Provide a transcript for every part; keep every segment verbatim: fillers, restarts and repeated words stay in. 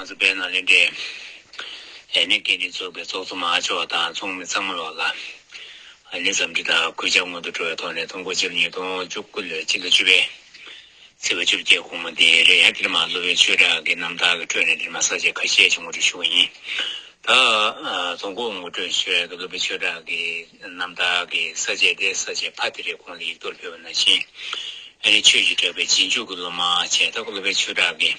ང་ཚོ་བོད་ནང་ལ་འདྲེ། ཨ་ནི་སྐད་འཕྲིན་ཚོགས་པའི་ཚོགས་གཙོ་མ་ཆོག་དང་ཚོགས་མི་ཚང་མ་ལོག་ལ། ཨ་ནི་འཚམས་འདྲི་དང་གུས་ཕྱག་སྔོན་དུ་འགྲོ་བའི་ཐོག་ནས་ཐོ་འགོད་ཕྱི་ལོ་ཉིས་སྟོང་བཅུ་དགུ་ལོའི་ཕྱི་ཟླ་བཅུ་པའི་ཚེས་པ་བཅོ་བརྒྱད་དགོང་མོ་འདི་རེད། ཡང་དེར་མ་སློབ་དཔོན་ཆོས་གྲགས་ཀྱི་རྣམ་ཐར་གྱི་ཁྲོད་ནས་དེར་མ་ས་བཅད་ཁ་ཤས་ཅིག་ངོ་སྤྲོད་ཞུ་བ་ཡིན། ད་ཨ་དོ་དགོང་ངོ་སྤྲོད་ཞུ་ཡག་གི་སློབ་དཔོན་ཆོས་གྲགས་ཀྱི་རྣམ་ཐར་གྱི་ས་བཅད་དེ་ས་བཅད་ཕ་དེ་རེད། གོང་ལ་ཡིག་ཐོག་ཕེབས་པ་ནང་བཞིན། ཨ་ནི་ཆོས་ཀྱི་གྲགས་པའི་རྗེས་འཇུག་གི་སློབ་མ་བྱས། ད་ཁོ་སློབ་དཔོན་ཆོས་གྲགས་ཀྱི་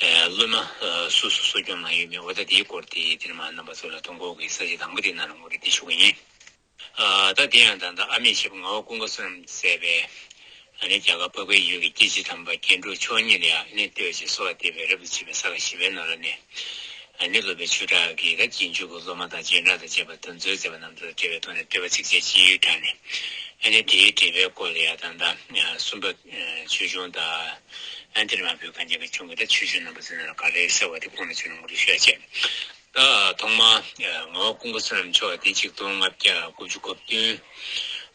ཨ་སློབ་མ་ཨ་སུ་སུ་གསོ་སྐྱོང་གནང་ཡོད་མེད། འོ་ད་དེའི་སྐོར་དེ་དེར་མ་རྣམ་པ་ཚོ་ལ་དོ་དགོང་གི་ས་བཅད་དང་པོ་དེའི་ནང་ལ་ངོ་སྤྲོད་དེ་ཞུ་གི་ཡིན། ཨ་ད་དེ་ཡང་ད་ལྟ་ཨ་མེས་ཞེས་པ་ངག་དབང་ཀུན་དགའ་བསོད་ནམས་མཛད་པའི་ཨ་ནི་རྒྱ་གར་འཕགས་པའི་ཡུལ་གྱི་སྐྱེ་འཆི་དམ་པ་རྒྱན་དྲུག་མཆོག་གཉིས་ལ་ཡང་ཨ་ནི་བསྟོད་ཅིང་གསོལ་བ་འདེབས་པའི་རབ་ཏུ་ཕྱིན་པའི་ས་ག་བཞི་པའི་ནང་ལ་ནི། ཨ་ནི་སློབ་དཔོན་ཆོས་གྲགས་ཀྱིས་ད་རྗེས་འཇུག་གི་སློབ་མ་དང་སྤྱན་དྲངས་དང་བཅས་པ་དམ་འཛིན་མཛད་པ་རྣམས་དང་འབྲེལ་བའི་ཐོག་ནས་བསྟོད་པ་ཚིགས་བཅད་སྤྱི་ཡིས་དྲངས་ནས། ཨ་ནི་དེའི་འགྲེལ་པའི་སྐོར་ལ་ཡང་ད་ལྟ་སུམ་པ་ཆོས་འབྱུང་དང་། ཨ་ནི་དེར་མ་བོད་གངས་ཅན་གྱི་ལྗོངས་ཀྱི་ད་ཆོས་འབྱུང་རྣམ་པ་ཚོའི་ནང་ལ་ག་རེ་གསལ་བ་དེ་ཁོང་ལ་ཆོས་ལ་ངོ་སྤྲོད་ཞུ་ཡ་བྱས། ད་ཐོག་མར་ངག་དབང་ཀུན་དགའ་བསོད་ནམས་མཆོག་དེ་ཆིག་སྟོང་ལྔ་བརྒྱ་དགུ་བཅུ་གོ་བདུན་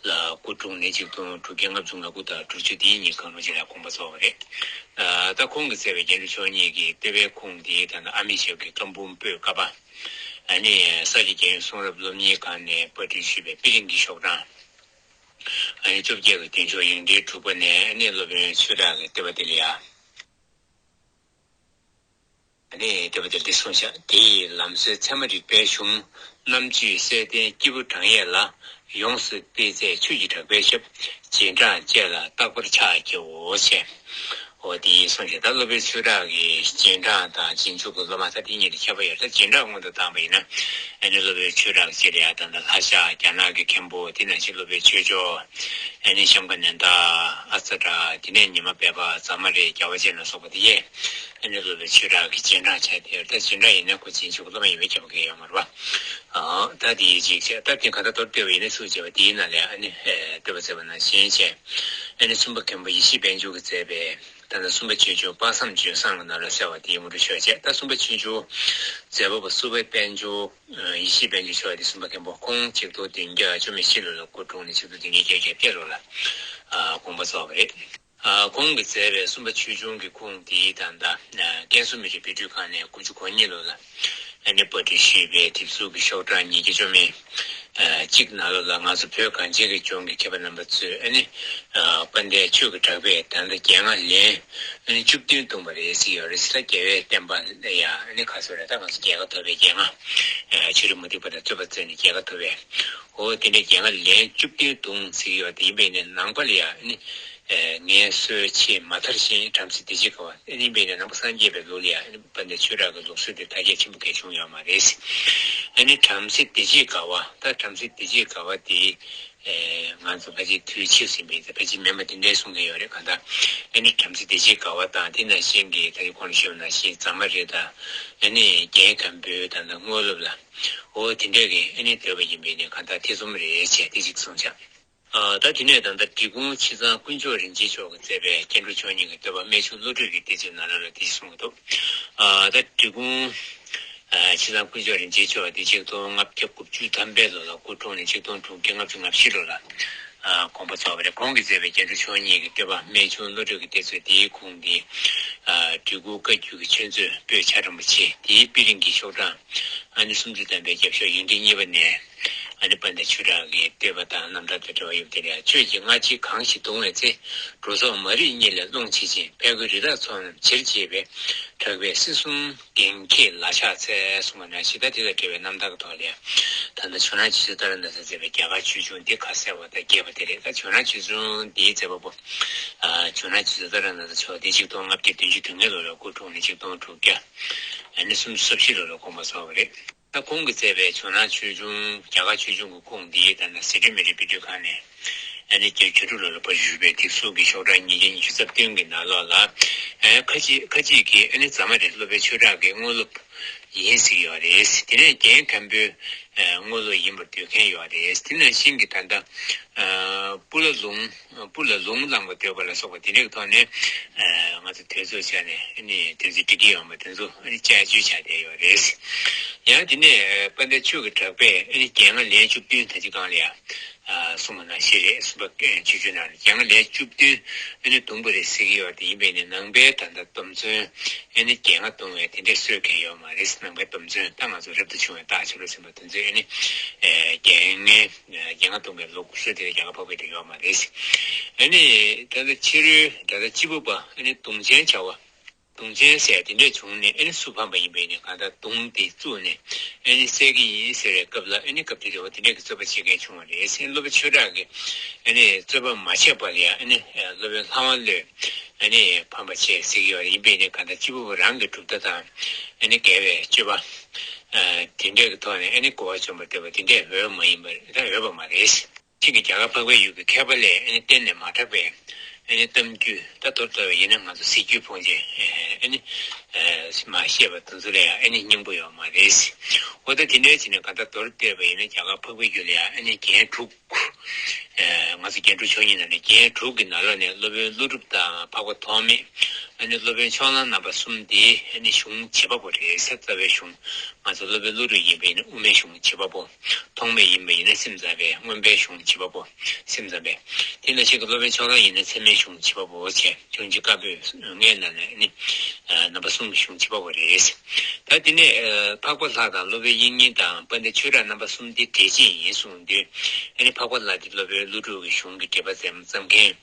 ལ་སྐུ་འཁྲུངས་ནས་ཆིག་སྟོང་དྲུག་བརྒྱ་ལྔ་བཅུ་ང་དགུ་དང་དྲུག་ཅུ་དེའི་གཉིས་གང་རུང་ཅིག་ལ་དགོངས་པ་རྫོགས་པ་རེད། ད་ཁོང་གིས་མཛད་པའི་རྒྱན་དྲུག་མཆོག་གཉིས་ཀྱི་བསྟོད་པའི་ཁུངས་དེ་ད་ནི་ཨ་མེས་ཞབས་ཀྱི་བཀའ་འབུམ་པོད་ཀ་པ། ཨ་ནི་ས་སྐྱ་རྒྱལ་ཡོངས་གསུང་རབ་སློབ་གཉེར་ཁང་ནས་པར་སྐྲུན་ཞུས་པའི་པི་ལིང་གི་ཤོག་གྲངས། ཨ་ནི་བཅོ་བརྒྱད་ཀྱི་མདུན་ཅོག་ཡིག་ཕྲེང་དྲུག་པ་ནས་ཨ་ནི་སློབ་དཔོན་ཆོས་གྲགས་ཀྱི་བསྟོད་པ་དེ་ལ་ཡ། ཨ་ནི་བསྟོད་པ་དེ་འདི་གསུངས་ཤག་དེ་ཡི་ལམ་སྲོལ་ཚད་མ་རིག་པའི་གཞུང་། རྣམ་དཔྱོད་གསལ་ལྡན་སྐྱེས་བུ་བགྲང་ཡས་ལ། ཡོངས་སུ་སྤེལ་མཛད་ཆོས་ཀྱི་གྲགས་པའི་ཞབས། རྗེས་འབྲང་བཅས་ལ་རྟག་པར་ཕྱག་བགྱིའོ་ཞེས། འོ་དེ་གསུངས་ཤག་ད་སློབ་དཔོན་ཆོས་གྲགས་ཀྱི་རྗེས་འབྲང་དང་རྗེས་འཇུག་གི་སློབ་མ་ད་དེ་གཉིས་ལ་ཁྱད་པར་ཡོད། ད་རྗེས་འབྲང་སྔོན་དུ་བཏང་བ་ཡིན་ན། ཨ་ནི་སློབ་དཔོན་ཆོས་གྲགས་ཀྱི་རྗེས་ལ་ཡ་ད་ལྟ་ལྷ་ཞགས་རྒྱ་ནག་གི་མཁན་པོ། དེ་ནང་བཞིན་སློབ་དཔོན་ཆོས་མཆོག་ཨ་ནི་ཤམ་བྷ་ནན་ད། ཨ་ཙ་དྲ། དེ་ནས་ཉི་མ་སྦས་པ། ཛ་མ་རི། རྒྱལ་བ་ཅན་ལ་སོགས་པ་དེ་ཡས། ཨ་ནི་སློབ་དཔོན་ཆོས་གྲགས་ཀྱི་རྗེས་འབྲང་བྱས་ཏེ། ད་རྗེས་འབྲང་ཡིན་ན་ཁོ་རྗེས་འཇུག་སློབ་མ་ཡིན་པའི་ཁྱད་པར་གང་ཡང་ཡོད་མ་རེད་པ། ཨ་ད་དེ་ཡི་གཅིག་བྱས། ད་དེ་གང་ལྟར་མདོར་བསྡུས་པ་ཡིན་ན་ཚུར་བྱས་པ་དེའི་ནང་ལས་ཨ་ནི་ཨེ་བསྟོད་པ་མཛད་པ་ནང་བཞིན་བྱས། ཨ་ནི་སུམ་པ་མཁན་པོ་ཡེ་ཤེས་དཔལ་འབྱོར་གྱིས་མཛད་པའི་ད་ལྟ་སུམ་པ་ཆོས་འབྱུང་དཔག་བསམ་ལྗོན་བཟང་གི་ནང་ལ་གསལ་བ་དེ་ངོ་སྤྲོད་ཞུ་བ་བྱས། ད་སུམ་པ་ཆོས་འབྱུང་མཛད་པ་པོ་སུམ་པ་དཔལ་འབྱོར་ཡེ་ཤེས་དཔལ་འབྱོར་མཆོག་དེ་སུམ་པ་མཁན་པོ་ཁོང་ཆིག་སྟོང་བདུན་བརྒྱ་བཅུ་མེད་བཞི་ལོ་ལ་སྐུ་འཁྲུངས་ནས་ཆིག་སྟོང་བདུན་བརྒྱ་བརྒྱད་ལོ་ལ་ཨ་དགོངས་པ་རྫོགས་པ་རེད། ཨ་ཁོང་གིས་མཛད་པའི་སུམ་པ་ཆོས་འབྱུང་གི་ཁུངས་དེ་ད་ལྟ་ཨ་ཀན་སུའུ་མི་རིགས་དཔེ་སྐྲུན་ཁང་ནས་དགུ་བཅུ་གོ་གཉིས་ལོ་ལ་ཨ་ནི་པར་སྐྲུན་ཞུས་པའི་དེབ་གཟུགས་ཀྱི་ཤོག་གྲངས་ཉིས་བརྒྱ་བཅུ་མེད་ཨ་གཅིག་ནང་ལོགས་ལ་ང་ཚོ་བོད་གངས་ཅན་གྱི་ལྗོངས་ཀྱི་མཁས་པ་རྣམ་པ་ཚོས་ཨ་ནི་ཨ་དཔལ་ལྡན་ཆོས་ཀྱི་གྲགས་པས་ད་ལྟ་རྒྱལ་རྔ་ལན་ཨ་ནི་བཅུ་བདུན་བརྡུངས་པ་རེད་ཟེར་ཡོད་རེད། ད་རྒྱལ་བའི་བསྟན་པ་ལ་ཡ་ཨ་ནི་ག་ཚོད་རེད། ད་ང་ཚོ་རྒྱལ་ཁ་ཐོབ་པའི་རྒྱལ་རྔ་ཨ་ཆོས་རིག་མུ་སྟེགས་པ་དང་རྩོད་པ་རྩོད་ནས་རྒྱལ་ཁ་ཐོབ་པའི། འོ་དེ་འདྲའི་རྒྱལ་རྔ་ལན་བཅུ་བདུན་བརྡུངས་ཟེར་ཡོད་དེ། ཡིན་པས་ནི་ནང་པ་ལ་ཡ་ཨ་ནི་ཨ་ངལ་གསོ་ཆེས་མ་མཐར་ཕྱིན་བྲམ་ཟེ་བདེ་སྐྱིད་དགའ་བ། ཨ་ནི་ཡིན་པས་ནི་ནང་པ་སངས་རྒྱས་པའི་ལུགས་ལ་ཡ་ཨ་ནི་དཔལ་ལྡན་ཆོས་གྲགས་ཀྱི་ལུགས་སྲོལ་དེ་དར་རྒྱས་ཆེན་པོ་གང་བྱུང་ཡོད་མ་རེད། ཨ་ནི་བྲམ་ཟེ་བདེ་སྐྱིད་དགའ་བ། ད་བྲམ་ཟེ་བདེ་སྐྱིད་དགའ་བ་དེ་ཨེ་ང་ཚོ་ཕལ་ཆེར་དུས་ཕྱིས་ཟིན་པའི་ཕལ་ཆེར་མིན་པ་དེ་འདྲའི་གསུང་མཁན་ཡོད་རེད། གང་ལྟར་ཨ་ནི་བྲམ་ཟེ་བདེ་སྐྱིད་དགའ་བ་དང་དེ་ནང་བཞིན་གྱི་ད་རེས་གོང་ལ་ཞུས་པ་ནང་བཞིན་ཛ་མ་རི་དང་ཨ་ནི་རྒན་མཁན་པོའི་ད་ལྟ་དངོས་སློབ་ལ། འོ་དེ་འདྲ་གི་ཨ་ནི་བསྟོད་པ་ཡིན་པས་ནི་གང་ལྟར་ཐེ་ཚོམ་རེད་ཅེས་དེ་གཅིག་གསུངས་བྱ། ཨ་ད་དེ་ནས་ད་ལྟ་འབྲི་གུང་ཆི་ཚང་དཀོན་མཆོག་རིན་ཆེན་མཆོག་གིས་མཛད་པའི་རྒྱན་དྲུག་མཆོག་གཉིས་ཀྱི་བསྟོད་པ་རྨད་བྱུང་བློ་གྲོས་ཀྱི་གཏེར་མཛོད་ནང་ལ་ལ་དེ་གསུངས་འདུག་ཨ་ད་འབྲི་གུང་ཨ་ཆི་ཚང་དཀོན་མཆོག་རིན་ཆེན་མཆོག་དེ་ཆིག་སྟོང་ལྔ་བརྒྱ་དགུ་བཅུ་ཐམ་པའི་ལོ་ལ་སྐུ་འཁྲུངས་ནས་ཆིག་སྟོང་དྲུག་བརྒྱ་ལྔ་བཅུ་ང་བཞི་ལོ་ལ་ཨ་དགོངས་པ་རྫོགས་པ་རེད། ཁོང་གིས་མཛད་པའི་རྒྱན་དྲུག་མཆོག་གཉིས་ཀྱི་བསྟོད་པ་རྨད་བྱུང་བློ་གྲོས་ཀྱི་གཏེར་མཛོད་དེའི་ཁུངས་དེ་ཨ་འབྲི་གུང་བཀའ་བརྒྱུད་ཀྱི་ཆོས་མཛོད་པོད་བྱ་རིན་པོ་ཆེ་དེའི་པི་ལིང་གི་ཤོག་གྲངས་ཨ་ནི་སུམ་ཅུ་ཐམ་པའི་རྒྱབ་ཤོག་ཡིག་ཕྲེང་གཉིས་པ་ནས། ཨ་ནི་དཔལ་ལྡན་ཆོས་གྲགས་ཀྱི་བསྟོད་པ་དང་རྣམ་ཐར་དང་འབྲེལ་བ་ཡོད་པ་དེ་ལ། ཆོས་ཀྱི་སྔ་ཕྱི་གང་ཞིག་གདུང་བའི་ཚེ། འགྲོ་ཚོགས་མ་རིག་གཉིད་ལས་སློང་བྱེད་ཅིང་། ཕས་རྒོལ་རི་དྭགས་ཚོགས་རྣམས་བྱེར་བྱེད་པའི། གྲགས་པའི་སྲིད་གསུམ་རྒན་ཁྱེད་ལ་ཕྱག་འཚལ། གསུངས་པ་ནང་བཞིན། ད་དེ་དང་འབྲེལ་བའི་རྣམ་ཐར་གྱི་ཐོག་ལ་ད་ལྟ་ཇོ་ནང་རྗེ་བཙུན་ཏཱ་ར་ནཱ་ཐས་མཛད་པའི་རྒྱ་གར་ཆོས་འབྱུང་འདི་ཁ་གསལ་བ་དང་རྒྱས་པ་དེ་རེད། ད་ཇོ་ནང་རྗེ་བཙུན་འདིའི་མཛད་པ་པོ་ཨ་ཇོ་ནང་རྗེ་བཙུན་ཏཱ་ར་ནཱ་ཐ་མཆོག་འདི་ཆིག་སྟོང་ལྔ་བརྒྱ་བདུན་ཅུ་དོན་ལྔ་ལོ་ལ་སྐུ་འཁྲུངས་ནས་ཆིག་སྟོང་དྲུག་བརྒྱ་ཨ་ནི་སུམ་ཅུ་སོ་བཞི་ལོ་ལ་དགོངས་པ་རྫོགས་པ་རེད། ད་ཁོང་གིས་མཛད་པའི་ཇོ་ནང་ཆོས་འབྱུང་རྒྱ་གར་ཆོས་འབྱུང་གི་ཁུངས་འདི་ད་ལྟ་སི་ཁྲོན་མི་རིགས་དཔེ་སྐྲུན་ཁང་ནས་ཨ་ནི་བརྒྱད་ཅུ་དྲུག་ལོ་ལ་པར་བསྐྲུན་པའི་དེབ་གཟུགས་ཀྱི་ཤོག་གྲངས་ཉིས་བརྒྱ་ཉི་ཤུ་རྩ་བདུན་གྱི་ནང་ལོགས་ལ། ཨ་ཁ་ཅིག་ཁ་ཅིག་གིས་ཨ་ནི་ཛ་མ་རི་སློབ་དཔོན་ཆོས་གྲགས་ཀྱི་དངོས་སློབ་ཡིན་ཟེར་ཡོད་རེད། དེ་ནས་རྒན་མཁན་པོའི་དངོས་སློབ་ཡིན་པར་འདོད་མཁན་ཡོད་རེད། དེ་ནང་བཞིན་གྱི་ད་ལྟ་པུ་ལ་ལུང་པུ་ལ་ལུང་བླངས་པ་འདོད་པ་ལ་སོགས་པ་དེ་འདྲའི་ཐོག་ནས་ང་ཚོ་དེ་ཚོ་བྱས་ནས་ཨ་ནི་དེ་ཚོ་འབྲི་གི་ཡོང་བ་དེ་ཚོ་ཨ་ནི་དཔྱད་བརྗོད་བྱས་བསྡད་ཡོད་རེད། ཡང་དེ་ནས་དཔལ་ལྡན་ཆོས་ཀྱི་གྲགས་པས་ཨ་ནི་རྒན་རྔ་ལན་བཅུ་བདུན་ད་ཅི་གང་ལ་ཡང་ གསུངས་པ་ནང་བཞིན་རེད། གསུམ་པ་བཅུ་བཅུ་ནང་ལ་རྒྱལ་རྔ་ལན་བཅུ་བདུན་ཨ་ནི་བརྡུངས་པ་རེད་ཟེར་གྱི་ཡོད་རེད། ཡིན་པས་ནི་ནང་པའི་ད་ལྟ་སྡོམ་བརྩོན་ཨ་ནི་རྒྱལ་རྔ་བརྡུངས་པའི་དེ་འདྲའི་སྲོལ་གང་ཡོད་མ་རེད། ནང་པའི་སྡོམ་བརྩོན་ད་ང་ཚོ་རབ་ཏུ་བྱུང་བའི་རྟགས་ཆོས་ལུགས་ཟིན་པ་དེ་ཚོས་ཨ་ནི་རྒྱལ་རྔའི་རྒྱལ་རྔ་བརྡུངས་པའི་ལུགས་སྲོལ་དེ་རྒྱ་གར་འཕགས་པའི་དེ་ཡོད་མ་རེད། ཨ་ནི་ད་ལྟ་ཕྱི་རོལ་ད་ལྟ་སྤྱི་པོ་པ་ཨ་ནི་གདུང་ཆེན་བྱ་བ། གདུང་ཆེན་ཟེར་དེ་འདྲས་བྱུང་ནས་ཨ་ནི་སུ་ཕམ་པ་ཡིན་པས་ནི་གང་ལྟར་གདུང་དེ་བཙུགས་ནས་ཨ་ནི་བསད་ཀྱི་ཡིན་ཟེར་བའི་སྐབས་ལ་ཨ་ནི་སྐབས་དེ་རེ་བ་དེ་འདྲས་ཀྱི་རྩོད་པ་བྱེད་མཁན་བྱུང་བ་རེད། ཨ་ནི་སློབ་དཔོན་ཆོས་གྲགས་ཀྱིས་ཨ་ནི་རྩོད་པ་མ་བྱས་པ་ལ་ཡང་ཨ་ནི་སློབ་དཔོན་ལྷ་དབང་བློས་ཨ་ནི་ཕམ་པ་བྱས་ཟེར་གྱི་ཡོད་རེད། ཡིན་པས་ནི་གང་ལྟར་སྤྱི་བོ་རང་གི་གྲུབ་མཐའ་དང་ཨ་ནི་འགལ་བའི་སྤྱོད་པ་དེ་འདྲས་ཀྱི་ཐོག་ནས་ཨ་ནི་གོ་བ་བཅོམ་པར་འདོད་པ་དེ་འདྲས་འོས་མ་ཡིན་པ་རེད། ད་འོས་པ་མ་རེད། ཁྱེད་ཀྱིས་རྒྱ་གར་འཕགས་པའི་ཡུལ་གྱི་མཁས་པ་ལས་ཨ་ནི་གཏན་ནས་མ་གྲགས་པའི་ཨ་ནི་གཏམ་རྒྱུད་ད་མདོར་བསྡུས་པ་ཡིན་ན་ང་ཚོ་གཟི་བརྗིད་ཕུང་བྱེད་ཨ་ནི་མ་བཤད་པ་དེ་ཚོ་ལ་ཡང་ཨ་ནི་སྙིང་པོ་ཡོད་མ་རེད། འོ་ད་དེ་འདྲའི་བྱས་ནས་གང་ལྟར་མདོར་བསྡུས་པ་ཡིན་ན་རྒྱ་གར་འཕགས་པའི་ཡུལ་ལ་ཡང་ཨ་ནི་རྒྱན་དྲུག་ང་ཚོ་རྒྱན་དྲུག་མཆོག་གཉིས་ནང་ནས་རྒྱན་དྲུག་གི་ནང་ལོགས་ནས་སློབ་དཔོན་ཀླུ་སྒྲུབ་དང་འཕགས་པ་ཐོགས་མེད། ཨ་ནི་སློབ་དཔོན་ཕྱོགས་གླང་རྣམ་པ་གསུམ་དེ་ཨ་ནི་གཞུང་བྱེད་པ་པོ་རེད། ས་རྩ་བའི་གཞུང་ང་ཚོ་སློབ་དཔོན་ཀླུ་སྒྲུབ་ཡིན་པ་ཡིན་ན་དབུ་མའི་གཞུང་བྱེད་པ་པོ། ཐོགས་མེད་ཡིན་པ་ཡིན་ན་སེམས་ཙམ་པའི་མངོན་པའི་གཞུང་བྱེད་པ་པོ། སེམས་ཙམ་པའི། དེ་ནང་བཞིན་གྱི་སློབ་དཔོན་ཕྱོགས་གླང་ཡིན་ན་ཚད་མའི་གཞུང་བྱེད་པ་པོ་བྱས། འབྱུང་བཞི་བཀའ་པོད་ལྔའི་ནང་ནས་ཨ་ནི་རྣམ་པ་གསུམ་གྱི་གཞུང་བྱེད་པ་པོ་རེད། ད་དེ་ནས་འཕགས་པ་ལྷ་དང་སློབ་དཔོན་དབྱིག་གཉེན་དང་དཔལ་ལྡན་ཆོས་གྲགས་རྣམ་པ་གསུམ་དེ་འགྲེལ་བྱེད་ཡིན་གསུངས་དུས་ཨ་ནི་འཕགས་པ་ལྷ་དེ་སློབ་དཔོན་ཀླུ་སྒྲུབ་ཀྱི་གཞུང་གི་འགྲེལ་པ་བརྩམས་བརྩམས་མཁན།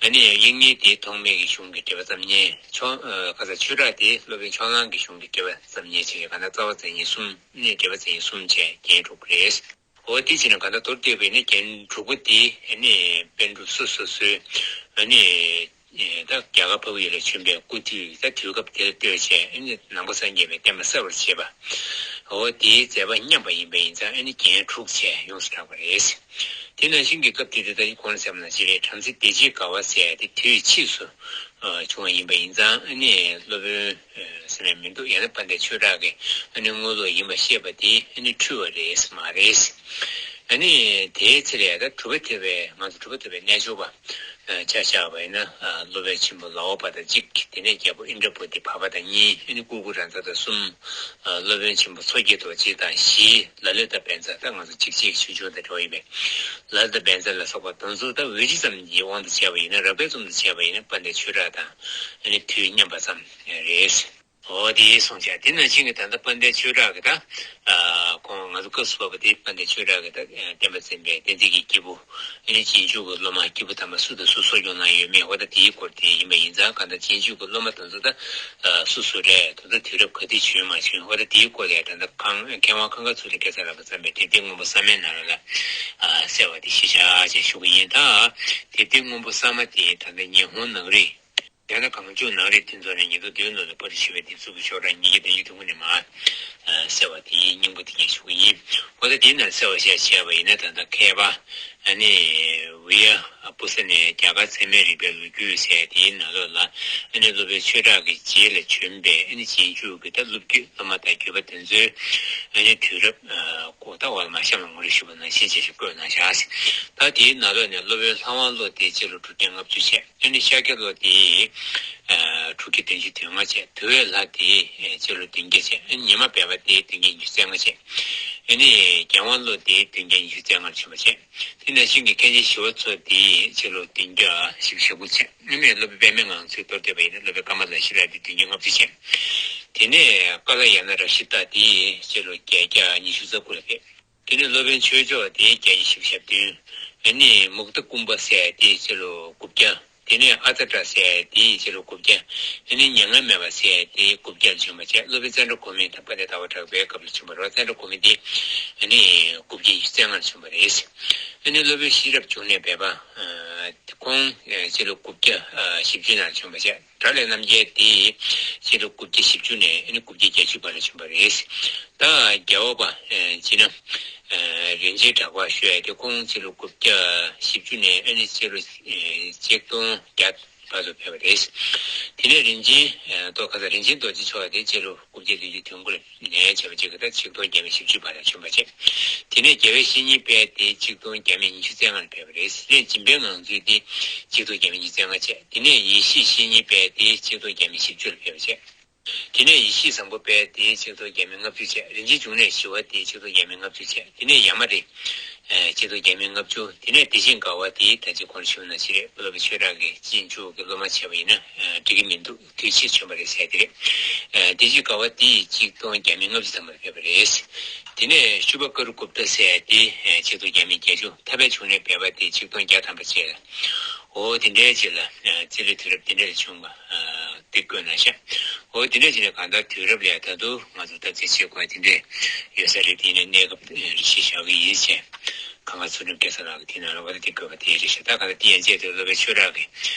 ཨ་ནི་དབྱིག་གཉེན་དེ་ཐོགས་མེད་ཀྱི་གཞུང་གི་འགྲེལ་པ་བརྩམས་མཁན། ཆོས་ཁ་ས་ཆོས་གྲགས་དེ་སློབ་དཔོན་ཕྱོགས་གླང་གི་གཞུང་གི་འགྲེལ་པ་བརྩམས་མཁན་བྱས་གང་ལྟར་རྩ་བ་མཚན་ཉིད་གསུམ། ནས་འགྲེལ་པ་མཚན་ཉིད་གསུམ་བྱས་རྒྱན་དྲུག་རེད། འོ་དེ་བྱས་ན་གང་ལྟར་མདོར་བསྡུས་པས་ནི་རྒྱན་དྲུག་པོ་དེ་ནི་པཎ་གྲུབ་སོ་སོ་སོའི་ནི་ད་རྒྱ་གར་འཕགས་པའི་ཡུལ་ལ་བྱོན་པའི་སྐུ་དུས་ད་དུས་སྐབས་དེར་ལྟོས་བྱས་ནི་ནང་པ་སངས་རྒྱས་པའི་བསྟན་པ་གསལ་བར་བྱེད་པ། འོ་དེའི་མཛད་པ་མཉམ་པ་ཡིན་པ་ཡིན་ཙང་ནི་རྒྱན་དྲུག་བྱས་ཡོངས་སུ་གྲགས་པ་རེད། དེ་ནང་བཞིན་གྱི་སྐབས་དེ་དེ་ལྟ་ཡིན་གོང་ལ་ཟེར་བ་ནང་བཞིན་རེད། བྲམ་ཟེ་བདེ་སྐྱིད་དགའ་བ་ཟེར་དེ་དུས་ཕྱིས་སུ་བྱུང་བ་ཡིན་པ་ཡིན་ཙང་ནི་སློབ་དཔོན་ཟེར་ནས་མི་འདུག་ཡང་ན་དཔལ་ལྡན་ཆོས་གྲགས་ཀྱི་ཨ་ནི་དངོས་ལུགས་ཡིན་པ་བཤད་པ་དེ་ཨ་ནི་འཁྲུལ་བ་རེད་མ་རེད། ཨ་ནི་དེའི་ཚེ་ལས་ད་གྲུབ་པ་ཐེག་པའི་ང་ཚོ་གྲུབ་པ་ཐེག་པའི་རྣལ་འབྱོར་པ་ཆ་བཞག་པ་ཡིན་ན་སློབ་དཔོན་ཆེན་པོ་ལའོ་པ་དང་གཅིག་དེ་ནས་རྒྱལ་པོ་ཨིནྡྲ་བྷུ་ཏི་བྷ་བ་དང་གཉིས། ཨ་ནི་ཀུ་ཀུ་ར་ཛ་དང་གསུམ། སློབ་དཔོན་ཆེན་པོ་མཚོ་སྐྱེས་རྡོ་རྗེ་དང་བཞི། ལ་ལུ་དང་བཛྲ་ད་ང་ཚོ་གཅིག་གཅིག་ཆུང་ཆུང་དང་འདྲ་བ་ཡིན་པས། ལ་ལུ་དང་བཛྲ་ལ་སོགས་པ་དེ་ཚོ་ད་འོས་སྤྱི་ཙམ་གྱི་དབང་དུ་བྱས་པ་ཡིན་ན། རབ་དགའི་ཙམ་དུ་བྱས་པ་ཡིན་ན་དཔལ་ལྡན་ཆོས་གྲགས་དང་ཨ་ནི་དུས་མཉམ་པ་ཙམ་རེད། འོ་དེ་སོང་ཙང་དེ་ནང་བཞིན་གྱི་ད་ལྟ་དཔལ་ལྡན་ཆོས་གྲགས་ཀྱི་ད་ཁོང་ང་ཚོ་སྐབས་སུ་བབས་པ་དེ་དཔལ་ལྡན་ཆོས་གྲགས་ཀྱི་ད་བསྟན་པ་འཛིན་པའི་བསྟན་འཛིན་གྱི་སྐྱེས་བུ་ཨ་ནི་རྗེས་འཇུག་གི་སློབ་མ་སྐྱེས་བུ་དམ་པ་སུ་དང་སུ་གསོ་སྐྱོང་གནང་ཡོད་མེད། འོ་ད་དེའི་སྐོར་དེ་ཡིན་པ་ཡིན་ཙང་གང་ལྟར་རྗེས་འཇུག་གི་སློབ་མ་དེ་ཚོ་ད་སུ་སུ་རེད། ད་ལྟ་དུས་རབས་ག་དུས་བྱོན་མ་བྱོན། འོ་ད་དེའི་སྐོར་ལ་ད་ལྟ་ཁང་མཁས་དབང་ཁང་དཀར་ཚུལ་ཁྲིམས་སྐལ་བཟང་ལགས་ཀྱིས་བརྩམས་པའི་དེབ་ཐེར་སྔོན་པོ་གསར་མའི་ནང་ལ་གསལ་བ་དེ་གཞི་བཞག་ཅེས་ཞུ་གི་ཡིན། ད་དེབ་ཐེར་སྔོན་པོ་གསར་མ་དེ་ད་ལྟ་ཉི་ཧོང་ནང་རིག་ཡང་ན་གངས་ལྗོངས་ནང་རིག་མཐུན་ཚོགས་ནས་ཉིས་སྟོང་བདུན་ལོ་ལ་པར་ཞུས་པའི་དེབ་གཟུགས་ཀྱི་ཤོག་གྲངས་ཉིས་བརྒྱ་བདུན་ཅུ་དོན་དགུ་ནས་མར་གསལ་བ་དེའི་སྙིང་པོ་དེ་ངས་ཞུ་གི་ཡིན། འོ་ད་དེའི་ནང་གསལ་བ་ཞིག་བྱས་པ་ཡིན་ན། ད་ལྟ་མཁས་པ་ཨ་ནི་ཝི་ཡ་པུ་ས་ནས་རྒྱ་གར་ཚད་མའི་རིག་པའི་ལོ་རྒྱུས་ཟེར་དེའི་ནང་ལོགས་ལ་ཨ་ནི་སློབ་དཔོན་ཆོས་གྲགས་ཀྱི་རྗེས་ལ་བྱོན་པའི་ཨ་ནི་རྗེས་འཇུག་གི་ད་སློབ་བརྒྱུད་སློབ་མ་དང་བརྒྱུད་པ་དེ་ཚོའི་ཨ་ནི་དུས་རབས་ཨ་ཁོ་ད་འོག་ལ་མ་གཤམ་ལ་ངོ་སྤྲོད་ཞུས་པ་ནང་བཞིན་བྱས་ཤིག་བཀོད་གནང་བཞག་ད་དེའི་ནང་ལོགས་ནས་སློབ་དཔོན་ལྷ་དབང་བློ་དེའི་སྤྱི་ལོ་དྲུག་བརྒྱ་ལྔ་བཅུ་བྱས། ཨ་ནི་ཤཱཀྱ་བློ་དེ་ཨ་དྲུག་བརྒྱ་བདུན་ཅུ་དོན་ལྔ་བྱས། དུ་བའི་ལྷ་དེ་ཨ་སྤྱི་ལོ་བདུན་བརྒྱ་བྱས། ཨ་ནི་ཉི་མ་སྦས་པ་དེ་བདུན་བརྒྱ་ཉི་ཤུ་རྩ་ལྔ་བྱས། ཨ་ནི་རྒྱལ་དབང་བློ་དེ་བདུན་བརྒྱ་ཉི་ཤུ་རྩ་ལྔར་བྱོན་པ་བྱས། དེ་ནང་བཞིན་གྱི་མཁན་ཆེན་ཞི་བ་འཚོ་དེ་སྤྱི་ལོ་བདུན་བརྒྱ་བཞི་བཅུ་ཞེ་དགུ་བྱས། ཨ་ནི་སློབ་དཔོན་པདྨའི་ངང་ཚུལ་མདོར་བསྡུས་པ་ཡིན་ན་སློབ་དཔོན་ཀ་མ་ལ་ཤཱི་ལ་དེ་བདུན་བརྒྱ་ལྔ་བཅུ་བྱས། དེ་ནས་ཀ་ལ་ཡ་ན་རཀྵི་ཏ་དེ་སྤྱི་ལོ་བརྒྱད་བརྒྱ་ཉི་ཤུ་རྩ་དགུ་ལ་ཕེབས། དེ་ནས་སློབ་དཔོན་ཆོས་མཆོག་དེ་བརྒྱད་བརྒྱ་བཞི་བཅུ་ཞེ་བདུན། ཨ་ནི་མུག་ཏ་ཀུམ་པ་ཟེར་དེ་སྤྱི་ལོ་དགུ་བརྒྱ། དེ་ནས་ཨ་ཙ་ཏྲ་ཟེར་དེ་སྤྱི་ལོ་དགུ་བརྒྱ། ཨ་ནི་མྱ་ངན་མེད་པ་ཟེར་དེ་དགུ་བརྒྱར་བྱོན་པ་བྱས། སློབ་དཔོན་ཙནྡྲ་གོ་མི་དང་དཔལ་ལྡན་ཟླ་བ་གྲགས་པའི་སྐབས་ལ་བྱོན་པ་རེད། ཙནྡྲ་གོ་མི་དེ་ཨ་ནི་དགུ་བརྒྱ་ཉི་ཤུ་རྩ་ལྔར་བྱོན་པ་རེད། ཨ་ནི་སློབ་དཔོན་ཤེས་རབ་འབྱུང་གནས་སྦས་པ། ཁོང་སྤྱི་ལོ་དགུ་བརྒྱ་བཞི་བཅུ་ནང་བྱོན་པ་བྱས། དགྲ་ལྷ་རྣམ་རྒྱལ་དེ་སྤྱི་ལོ་དགུ་བརྒྱ་བཞི་བཅུ་ནས་ཨ་ནི་དགུ་བརྒྱ་བརྒྱད་ཅུ་བར་ལ་བྱོན་པ་རེད། ད་རྒྱལ་བ་པ་ཅི་ན་རིན་ཆེན་གྲགས་པ་ཞུ་ཡ་དེ་ཁོང་སྤྱི་ལོ་དགུ་བརྒྱ་བཞི་བཅུ་ནས་ཨ་ནི་སྤྱི་ལོ་ཆིག་སྟོང་བརྒྱ་བར་དུ་ཕེབས་པ་རེད། དེ་ནས་རིན་ཆེན་ཏོ་ཁ་ས་རིན་ཆེན་རྡོ་རྗེ་མཆོག་དེ་སྤྱི་ལོ་དགུ་བརྒྱ་བདུན་ཅུ་དོན་དགུ་ལ་ནས་བྱས་པ་གཅིག་གི་ད་ཆིག་སྟོང་བརྒྱ་མེད་བཞི་བཅུ་བར་ལ་བྱོན་པ་བྱས། དེ་ནས་རྒྱལ་བའི་བཤེས་གཉེན་དཔལ་དེ་ཆིག་སྟོང་བརྒྱ་མེད་ཉི་ཤུ་རྩ་ལྔ་ལ་ཕེབས་པ་རེད། དེ་ནས་སྦྱིན་པའི་ངང་ཚུལ་དེ་ཆིག་སྟོང་བརྒྱ་མེད་ཉི་ཤུ་རྩ་ལྔ་བྱས། དེ་ནས་ཡེ་ཤེས་བཤེས་གཉེན་དཔལ་དེ་ཆིག་སྟོང་བརྒྱ་མེད་བཞི་བཅུ་ལ་ཕེབས་པ་བྱས། དེ་ནས་ཡེ་ཤེས་བཟང་པོ་དཔལ་དེ་ཆིག་སྟོང་བརྒྱ་མེད་ལྔ་བཅུ་བྱས། རིན་ཆེན་འབྱུང་གནས་ཞི་བ་དེ་ཆིག་སྟོང་བརྒྱ་མེད་ལྔ་བཅུ་བྱས། དེ་ནས་ཡ་མ་རི། ཆིག་སྟོང་བརྒྱ་མེད་ལྔ་བཅུ། དེ་ནས་དེ་བཞིན་དགའ་བ་དེ་ད་ཅི་གོང་ཞུས་ན་ཅི་རེད། སློབ་དཔོན་ཆོས་གྲགས་ཀྱི་གཅེན་གཅུང་གི་སློབ་མ་བྱས་པ་ཡིན་ན་འགྲིག་གི་མི་འདུག་དུས་ཕྱིས་བྱོན་པ་རེད་ཟེར་དེ་རེད། དེ་བཞིན་དགའ་བ་དེ་ཡིས་ཆིག་སྟོང་བརྒྱ་མེད་ལྔ་བཅུ་ཐམ་པར་ཕེབས་པ་རེད། དེ་ནས་ཤུ་པ་ཀ་རུ་གུབ་ཏ་ཟེར་དེ་ཆིག་སྟོང་བརྒྱ་མེད་བརྒྱད་ཅུ། ཐར་པའི་འབྱུང་གནས་སྦས་པ་དེ་ཆིག་སྟོང་བརྒྱ་ཐམ་པ་བཅས། འོ་དེ་འདྲའི་རྗེས་ལ་རྩིས་ལོའི་དུས་རབས་དེ་འདྲ་ལ་བྱུང་བ་དེ་བཀོད་གནང་ཤག་འོ་དེ་འདྲ་བྱས་ནས་གང་ལྟར་དུས་རབས་ལ་ད་དུང་ང་ཚོ་བརྟག་དཔྱད་བྱེད་དགོས་དེ་འདྲ་ཡོད་ས་རེད། དེ་ནས་གནས་སྐབས་རེ་ཞིག་བཞག་གི་ཡིན་བྱས། གངས་དཀར་ཚུལ་ཁྲིམས་སྐལ་བཟང་ལགས་ཀྱི་དེ་ནང་ལ་འོ་ད་དེ་བཀོད་པ་དེ་རེད་ཤག་ད་གང་ལྟར་དེ་ཡན་ཆད་དུ་སློབ་དཔོན་ཆོས་གྲགས་ཀྱི་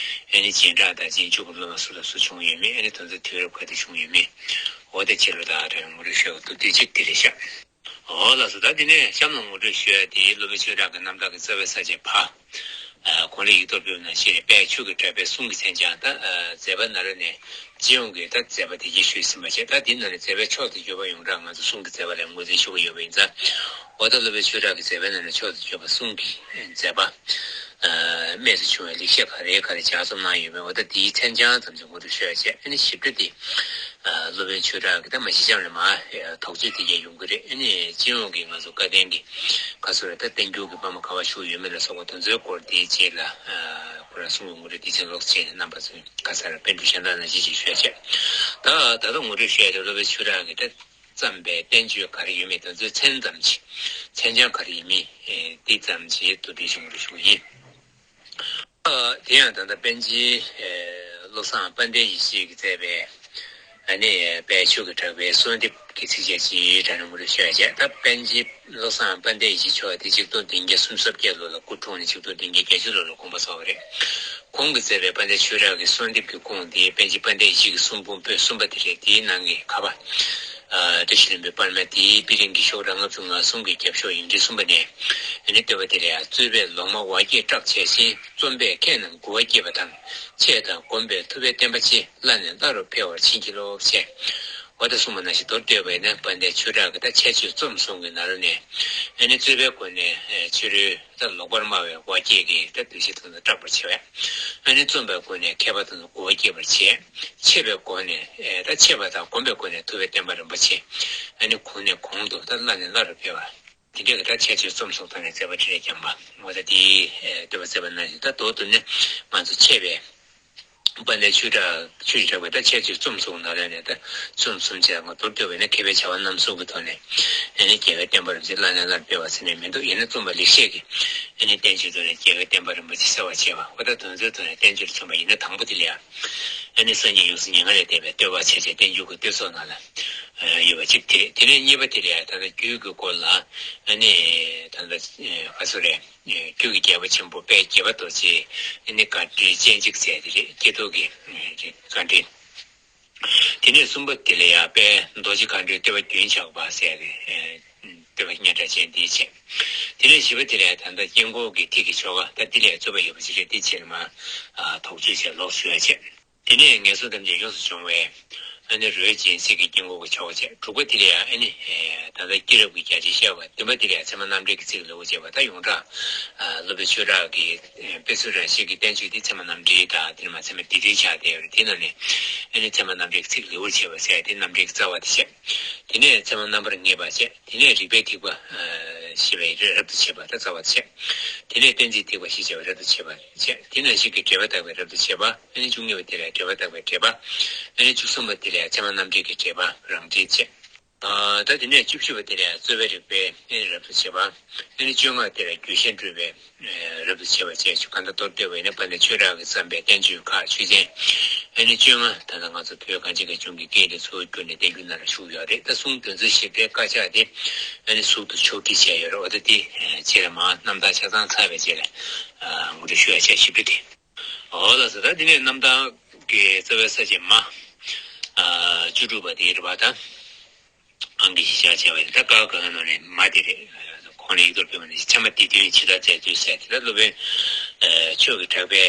ཨ་ནི་རྗེས་འབྲང་དང་རྗེས་འཇུག་གི་སློབ་མ་སུ་དང་སུ་བྱུང་ཡོད་མེད། ཨ་ནི་དེ་ཚོ་དུས་རབས་ག་དུས་བྱུང་ཡོད་མེད། འོ་ད་ཕྱི་ལོ་དང་རེ་ངོ་རེ་ཤོད་དུ་དུས་གཅིག་དེ་རེད་ཤག་འོ་ལགས་སོ། ད་དེ་ནས་གཤམ་ལ་ངོ་སྤྲོད་ཞུ་ཡ་དེ་སློབ་དཔོན་ཆོས་གྲགས་ཀྱི་རྣམ་ཐར་གྱི་རྩ་བའི་ས་བཅད་ཕ། ཨ་གོང་ལ་ཡིག་ཐོག་ཕེབས་ན་ཤེས་རེད། དཔལ་ཆོས་ཀྱི་གྲགས་པའི་གསུང་གི་མཚན་བྱང་། ད་ཨ་མཛད་པ་ནང་ལ་ནས་སྤྱི་ཡོངས་ཀྱི་ད་མཛད་པ་དེ་གྱད་ཞུས་ཟིན་པ་བྱས། ད་དེ་ནང་ནས་མཛད་པའི་མཆོག་ཏུ་གྱུར་པ་ཡོངས་གྲགས་ང་ཚོ་གསུང་གི་མཛད་པ་ལ་ངོས་འཛིན་ཞུ་གི་ཡོད་པ་ཡིན་ཙང་། འོ་ད་སློབ་དཔོན་ཆོས་གྲགས་ཀྱི་མཛད་པའི་ནང་ནས་མཆོག་ཏུ་གྱུར་པ་གསུང་གི་མཛད་པ། ཨ་རྨད་དུ་བྱུང་བའི་ལེགས་བཤད་ག་རེ་ག་རེ་ལྗགས་རྩོམ་གནང་ཡོད་པས། འོ་ད་དེའི་མཚན་བྱང་ཙམ་ཞིག་ངོ་སྤྲོད་ཞུ་ཡ་བྱས། ཨ་ནི་ཞིབ་ཕྲ་དེ་ཨ་སློབ་དཔོན་ཆོས་གྲགས་ཀྱི་ད་མ་གཞི་གཤམ་ལ་མར་དོགས་གཅོད་དེ་གྱད་ཡོང་གི་རེད། ཨ་ནི་སྤྱི་ཡོངས་ཀྱི་ང་ཚོ་བཀའ་བསྟན་གྱི་ག་ཚོད་རེད། ད་བསྟན་འགྱུར་གྱི་པར་མ་ག་པར་བཞུགས་ཡོད་མེད་ལ་སོགས་པ་དེ་ཚོའི་སྐོར་དེའི་རྗེས་ལ་ཨ་ཁོ་རང་གསུང་གི་ངོ་སྤྲོད་དེ་ཚོ་ལོགས་སུ་བྱས་ནས་རྣམ་པ་ཚོས་ག་ས་ར་པཎ་གྲུབ་གཞན་དག་ནང་བཞིན་ཅིག་ཞུ་ཡ་བྱས། ད་ད་ལྟ་ངོ་སྤྲོད་ཞུ་ཡ་དེ་སློབ་དཔོན་ཆོས་གྲགས་ཀྱིས་ད་བརྩམས་པའི་བསྟན་བཅོས་ག་རེ་ཡོད་མེད་དེ་ཚོའི་མཚན་ཙམ་ཅིག་མཚན་བྱང་ག་རེ་ཡིན་མིན་དེ་ཙམ་ཅིག་མདོར་བསྡུས་ཤིག་ངོ་སྤྲོད་ཞུ་གི་ཡིན། དེ་ཡང་ད་ལྟ་པཎ་ཆེན་བློ་བཟང་དཔལ་ལྡན་ཡེ་ཤེས་ཀྱིས་མཛད་པའི་ཨ་ནི་དཔལ་ཆོས་ཀྱི་གྲགས་པའི་གསོལ་འདེབས་ཀྱི་ཚིགས་བཅད་ཅིག་དྲ་ནས་ངོ་སྤྲོད་ཞུ་ཡ་བྱས། ད་པཎ་ཆེན་བློ་བཟང་དཔལ་ལྡན་ཡེ་ཤེས་མཆོག་དེ་ཆིག་སྟོང་བདུན་བརྒྱ་སུམ་ཅུ་རྩ་བརྒྱད་ལོ་ལ་སྐུ་འཁྲུངས་ནས་ཆིག་སྟོང་བདུན་བརྒྱ་བརྒྱད་ཅུ་ལོ་ལ་དགོངས་པ་རྫོགས་པ་རེད། ཁོང་གིས་མཛད་པའི་དཔལ་ལྡན་ཆོས་གྲགས་ཀྱི་གསོལ་འདེབས་ཀྱི་ཁུངས་དེ་པཎ་ཆེན་དཔལ་ལྡན་ཡེ་ཤེས་ཀྱི་གསུང་འབུམ་པོད་གསུམ་པ་དེ་རེད། དེའི་ནང་གི་ཁ་པ། ཨ་བཀྲ་ཤིས་ལྷུན་པོའི་པར་མ་དེའི་པི་ལིང་གི་ཤོག་གྲངས་ལྔ་བཅུ་ང་གསུམ་གྱི་རྒྱབ་ཤོག་ཡིག་ཕྲེང་གསུམ་པ་ནས་ཨ་ནི་བསྟོད་པ་དེ་ལ་ཡང་རྩོད་པས་ལོག་སྨྲ་བར་བསྐྱེད་སྐྲག་བྱས་ཤིང་། རྩོམ་པས་མཁས་རྣམས་མགུ་བ་བསྐྱེད་པ་དང་། འཆད་དང་སྒོམ་པས་ཐུབ་པའི་བསྟན་པ་ཆེ། བླ་ནས་བླ་རུ་འཕེལ་བར་བྱིན་གྱིས་རློབས་ཞེས། འོ་ད་གསུངས་པ་ནང་བཞིན་མདོར་བསྡུས་པ་ཡིན་ན་དཔལ་ལྡན་ཆོས་གྲགས་ཀྱི་ད་འཆད་རྩོད་རྩོམ་གསུམ་གྱི་ནང་ལ་ནས་ཨ་ནི་རྩོད་པའི་སྒོ་ནས་ཕྱི་རོལ་ད་ལོག་པར་སྨྲ་བའི་བར་བསྐྱེད་ཀྱི་ད་འདུ་ཤེས་དེ་ཚོ་སྐྲག་པར་བྱེད་པ། ཨ་ནི་རྩོམ་པའི་སྒོ་ནས་མཁས་པ་དེ་ཚོ་མགུ་བ་བསྐྱེད་པར་བྱེད། འཆད་པའི་སྒོ་ནས་ད་འཆད་པ་དང་སྒོམ་པའི་སྒོ་ནས་ཐུབ་པའི་བསྟན་པ་རིན་པོ་ཆེ། ཨ་ནི་གོང་ནས་གོང་དུ་ད་བླ་ནས་བླ་རུ་འཕེལ་བ། དེ་འདྲའི་གི་ད་འཆད་རྩོད་རྩོམ་གསུམ་ཐོག་ནས་མཛད་པ་འཕྲིན་ལས་བསྐྱངས་པ། འོ་ད་དེའི་བསྟོད་པ་མཛད་པ་ནང་བཞིན་ད་མདོར་བསྡུས་ནས་ང་ཚོ་འཆད་པའི་དཔལ་ལྡན་ཆོས་གྲགས་ཆོས་ཀྱི་གྲགས་པའི་ད་འཆད་རྩོད་རྩོམ་གསུམ་ནང་ལ་ནས་ད་རྩོམ་གསུམ་བྱས། ང་མདོར་བསྡུས་པ་ཡིན་ན་མཁས་པའི་བྱ་བ་རྣམ་གསུམ་གྱི་ཐོག་ནས་ཨ་ནི་རྒྱལ་བའི་བསྟན་པ་རིན་པོ་ཆེ་བླ་ནས་བླར་འཕེལ་བ་ཟེར་ནས་མི་འདུག་ཡིན་ན་རྩོམ་པ་ལེགས་བཤད་ཀྱི་ཨ་ནི་བསྟན་བཅོས་ཐོག་ནས་རྒྱལ་བའི་བསྟན་པ་རིན་པོ་ཆེ་གསལ་བར་བྱེད་པ། འོ་ད་དེ་ཚོའི་ཐོག་ནས་བསྟན་བཅོས་མཚོན་པ་ཡིན་ན་དང་པོ་དེ་ལ་ཡང་ཨ་ནི་སངས་རྒྱས་ཡུམ་གསུམ་མྱ་ངན་ལས་འདས་པའི་བསྟོད་པ་བྱས་བྱས་བསྟན་འགྱུར་གྱི་བསྟོད་ཚོགས་ནང་ལ་ཡོད་པ་གཅིག་དེ་རེད། དེ་ནས་གཉིས་པ་དེ་ལ་ཡང་ད་ལྟ་རྒྱུད་ཀྱི་སྐོར་ལ་ཨ་ནི་ད་ལྟ་ག་ཚོད་རེད། རྒྱུད་ཀྱི་རྒྱལ་པོ་ཆེན་པོ་དཔལ་དགྱེས་པ་རྡོ་རྗེ་ཨ་ནི་བཀའ་དྲིན་སྤྱན་གཅིག་མཛད་དེ་རེད། ཀྱེ་རྡོར་གྱི་བཀའ་དྲིན། དེ་ནས་གསུམ་པ་དེ་ལ་ཡང་དཔལ་རྡོ་རྗེ་མཁའ་འགྲོའི་བསྟོད་པ་རྒྱུན་ཆགས་པ་ཟེར་བའི་བསྟོད་པ་སྙན་གྲགས་ཅན་འདི་བྱས། དེ་ནས་བཞི་པ་དེ་ལ་ཡང་ད་ལྟ་དཀྱིལ་འཁོར་གྱི་ཐིག་གི་ཆོ་ག་ད་འདི་ལས་རྩོད་པ་ཡོད་པ་ཞིག་རེད། འདི་ཕྱིར་མ་དོགས་གཅོད་བྱས་ལོག་ཞུ་ཡ་བྱས། དེ་ནས་ངན་སོང་ཐམས་ཅད་ཡོངས་སུ་སྦྱོང་བའི་ཨ་ནི་རོལ་ཅིང་སྲིད་ཀྱི་དཀྱིལ་འཁོར་གྱི་ཆོ་ག་བྱས། དྲུག་པ་དེ་ལ་ཡང་ཨ་ནི་ད་ལྟ་སྐྱེས་རབས་ཀྱི་རྒྱ་ཆེར་བཤད་པ། བདུན་པ་དེ་ལ་ཡང་ཚད་མ་རྣམ་འགྲེལ་གྱི་ཚིག་ལེའུ་བྱས་པ། ད་ཡོངས་གྲགས་སློབ་དཔོན་ཆོས་གྲགས་ཀྱི་དཔེ་མཚོན་རང་བཞིན་གྱི་བསྟན་བཅོས་དེ་ཚད་མ་རྣམ་འགྲེལ་དང་དེ་ནས་མ་ཚད་མ་སྡེ་བདུན་ཆགས་བསྡད་ཡོད་རེད། དེ་ནང་ནས་ཨ་ནི་ཚད་མ་རྣམ་འགྲེལ་གྱི་ཚིག་ལེའུར་བྱས་པ་ཟེར་དེ་རྣམ་འགྲེལ་གྱི་རྩ་བ་དེ་བྱས། དེ་ནས་ཚད་མ་རྣམ་པར་ངེས་པ་བྱས། དེ་ནས་རིགས་པའི་ཐེག་པ་ཞེས་པའི་རབ་ཏུ་བྱེད་པ་ད་རྩ་བ་དེ་བྱས། དེ་ནས་གཏན་ཚིགས་ཐེག་པ་ཞེས་བྱ་བའི་རབ་ཏུ་བྱེད་པ་བྱས། དེ་ནང་བཞིན་གྱི་འགྲེལ་པ་བརྟག་པའི་རབ་ཏུ་བྱེད་པ། ཨ་ནི་བཅུ་གཉིས་པ་དེ་ལ་འགྲེལ་པ་བརྟག་པའི་འགྲེལ་པ། ཨ་ནི་བཅུ་གསུམ་པ་དེ་ལ་ཚད་མ་རྣམ་འགྲེལ་གྱི་འགྲེལ་པ་རང་འགྲེལ་བྱས། ཨ་ད་དེ་ནས་བཅུ་བཞི་པ་དེ་ལ་རྩོད་པའི་རིགས་པའི་ཨ་ནི་རབ་ཏུ་བྱེད་པ། ཨ་ནི་བཅོ་ལྔ་དེ་ལ་རྒྱུད་བཤད་སྤྲོས་པའི་རབ་ཏུ་བྱེད་པ་བཅས་ཆོ་ག་ད་མདོར་བསྡུས་པ་ཡིན་ན་དཔལ་ལྡན་ཆོས་གྲགས་ཀྱིས་བརྩམས་པའི་བསྟན་བཅོས་ཁག་ཆོས་ཚན་ཨ་ནི་བཅོ་ལྔ་ད་ལྟ་ང་ཚོ་བོད་གངས་ཅན་གྱི་ལྗོངས་ཀྱི་སྐད་དེ་ཚུར་བསྒྱུར་ནས་བསྟན་འགྱུར་ནང་ལ་བཞུགས་ཡོད་རེད། ད་གསུང་དོན་ཚན་ཞིབ་ཕྲའི་དཀར་ཆག་དེ་ཨ་ནི་ཟུར་དུ་ཕྱོགས་སྒྲིག་བྱས་ཡོད་རེད། འོ་ད་དེ་རྗེས་ལ་མར་རྣམ་ཐར་ཆ་ཚང་ཚར་བའི་རྗེས་ལ་ངོ་སྤྲོད་ཞུ་ཡ་བྱས། ཞིབ་ཕྲ་དེ། འོ་ལགས་སོ། ད་དེ་ནས་རྣམ་ཐར་གྱི་རྩ་བའི་ས་བཅད་མ་བཅུ་དྲུག་པ་དེ་རེད་པ། ད་ཨང་ཀི་བཞི་ཆ་བྱས་པ་ཡིན་ད་ཀ་ག་ནང་ནས་མ་དེ་རེད། ཁོང་ལ་ཡིག་ཐོག་ཕེབས་པ་ནས་ཚད་མ་སྡེ་བདུན་ཇི་ལྟར་མཛད་ཚུལ་ཟེར་དེ་ལ་སློབ་དཔོན་ཆོས་ཀྱི་གྲགས་པའི་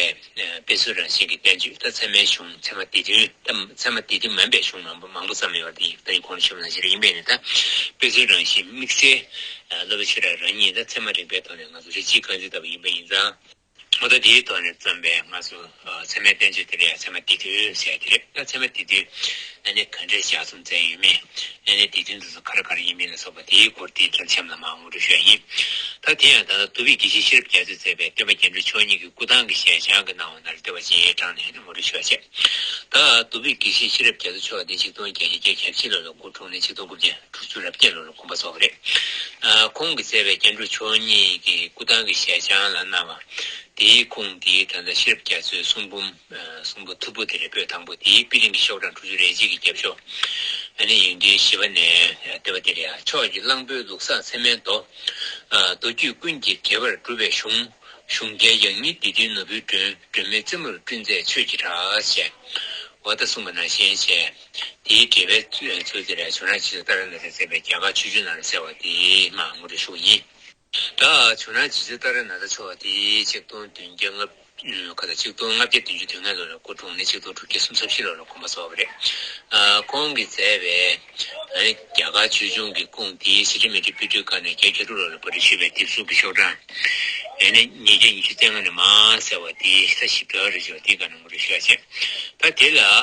དཔེ་མཚོན་རང་བཞིན་གྱི་བསྟན་བཅོས་ད་ཚད་མའི་གཞུང་ཚད་མ་སྡེ་བདུན་ད་ཚད་མ་སྡེ་བདུན་མིན་པའི་གཞུང་མང་པོ་མང་པོ་བརྩམས་ཡོད་པ་དེ་ཡིན། ད་ཡིན་ཁོང་ལ་ཞུས་པ་ནང་བཞིན་རེད། ཡིན་པས་ནི་ད་དཔེ་མཚོན་རང་བཞིན་དམིགས་བསལ་སློབ་དཔོན་ཆོས་གྲགས་རང་ཉིད་ད་ཚད་མ་རིག་པའི་ཐོག་ནས་ང་ཚོ་རིགས་གཅིག་རྐང་འཛིན་ལྟ་བུ་ཡིན་པ་ཡིན་ཙང་། འོ་ད་དེའི་ཐོག་ནས་བརྩམས་པའི་ང་ཚོ་ཚད་མའི་བསྟན་བཅོས་དེ་ལ་ཡང་ཚད་མ་སྡེ་བདུན་ཟེར་དེ་རེད། ད་ཚད་མ་སྡེ་བདུན་ཨ་ནི་ག་འདྲའི་ལྗགས་རྩོམ་མཛད་ཡོད་མེད། ཨ་ནི་སྡེ་བདུན་དེ་ཚོ་ག་རེ་ག་རེ་ཡིན་མིན་ལ་སོགས་པ་དེའི་སྐོར་དེའི་ཐོག་གཤམ་ལ་མར་ངོ་སྤྲོད་ཞུ་ཡ་ཡིན། ད་ ད་དེ་ཡང་ད་ལྟ་འདུལ་བའི་དགེ་བཤེས་ཤེས་རབ་རྒྱ་མཚོས་མཛད་པའི་སྟོན་པ་རྒྱན་དྲུག་མཆོག་གཉིས་ཀྱི་སྐུ་ཐང་གི་ཞལ་བྱང་གི་གནང་བ་ནང་ལ་བལྟས་པ་ཅིན་དྲངས་ནས་ངོ་སྤྲོད་ཞུ་བ་བྱས། ད་འདུལ་བའི་དགེ་བཤེས་ཤེས་རབ་རྒྱ་མཚོ་མཆོག་དེ་ཆིག་སྟོང་བརྒྱད་བརྒྱ་གྱ་བཞི་ལོ་ལ་སྐུ་འཁྲུངས་ནས་ཆིག་སྟོང་དགུ་བརྒྱ་དྲུག་ཅུ་རེ་བརྒྱད་ལོ་ལ་དགོངས་པ་རྫོགས་པ་རེད། ཨ། ཁོང་གིས་མཛད་པའི་རྒྱན་དྲུག་མཆོག་གཉིས་ཀྱི་སྐུ་ཐང་གི་ཞལ་བྱང་ལ་གནང་བ། དེའི་ཁུངས་དེ་ད་ལྟ་ཤེས་རབ་རྒྱ་མཚོའི་གསུང་འབུམ། ཨ། གསུང་འབུམ་ཐུབ་པོ་དེ་རེད། པོད་དང་པོ་དེའི་པི་ལིང་གི་ཤོག་གྲངས་དྲུག་ཅུ་རེ་གཅིག་གི་རྒྱབ་ཤོག་ཨ་ནི་ཡིག་འབྲུ་བཞི་པ་ནས་བལྟས་པ་དེ་རེད། ཕྱོགས་ཀྱི་གླང་པོའི་ལུགས་བསགས་མཚན་མའི་མདོ། ཨ། མདོ་རྒྱུད་ཀུན་གྱི་འགྲེལ་པར་གྲུབ་པའི་གཞུང་། གཞུང་རྒྱལ་ཡང་སྙིང་འདི་དུས་ནོར་བུའི་སྒྲོན། སྒྲོན་མེ་རྩེ་མོར་བསྐྲུན་མཛད་ཆོས་ཀྱི་གྲགས། ཞེས་འོ་ད་གསུངས་པ་ནང་བཞིན་བྱས། དེའི་འགྲེལ་པའི་ཚུལ་དེ་རེད། ཇོ་ནང་རྗེ་བཙུན་ཏཱ་ར་ནཱ་ཐས་མཛད་པའི་རྒྱ་གར་ཆོས་འབྱུང་ནང་ལ་གསལ་བ་དེ་མར་ངོ་སྤྲོད་ཞུ་བ་ཡིན། ད་ཇོ་ནང་རྗེ་བཙུན་ཏཱ་ར་ནཱ་ཐ་མཆོག་དེ་ཆིག་སྟོང་བདུན་བརྒྱ་ལྔ། ཁ་ད་ཆིག་སྟོང་ལྔ་བརྒྱ་བདུན་ཅུ་དོན་ལྔ་ལོ་ལ་སྐུ་འཁྲུངས་ནས་ཆིག་སྟོང་དྲུག་བརྒྱ་སུམ་ཅུ་སོ་བཞི་ལོ་ལ་དགོངས་པ་རྫོགས་པ་རེད། ཨ། ཁོང་གིས་མཛད་པའི་ཨ་ནི་རྒྱ་གར་ཆོས་འབྱུང་གི་ཁུངས་དེ་ཟི་ཁྲི་མཻ་ཏྲི་པཎ་གྲུས་ཁང་ནས་བརྒྱད་བརྒྱ་དྲུག་ལོ་ལ་པར་སྐྲུན་ཞུས་པའི་དེབ་གསུམ་གྱི་ཤོག་གྲངས་ཨ་ནི་ཉིས་བརྒྱ་ཉི་ཤུ་རྩ་ལྔ་ནས་མར་གསལ་བ་དེ་ད་ཞིབ་ཕྲ་རེ་ཞུ་བ་དེའི་སྒང་ནས་ངོ་སྤྲོད་ཞུ་ཡ་བྱས། ད་དེ་ལ་ཨ་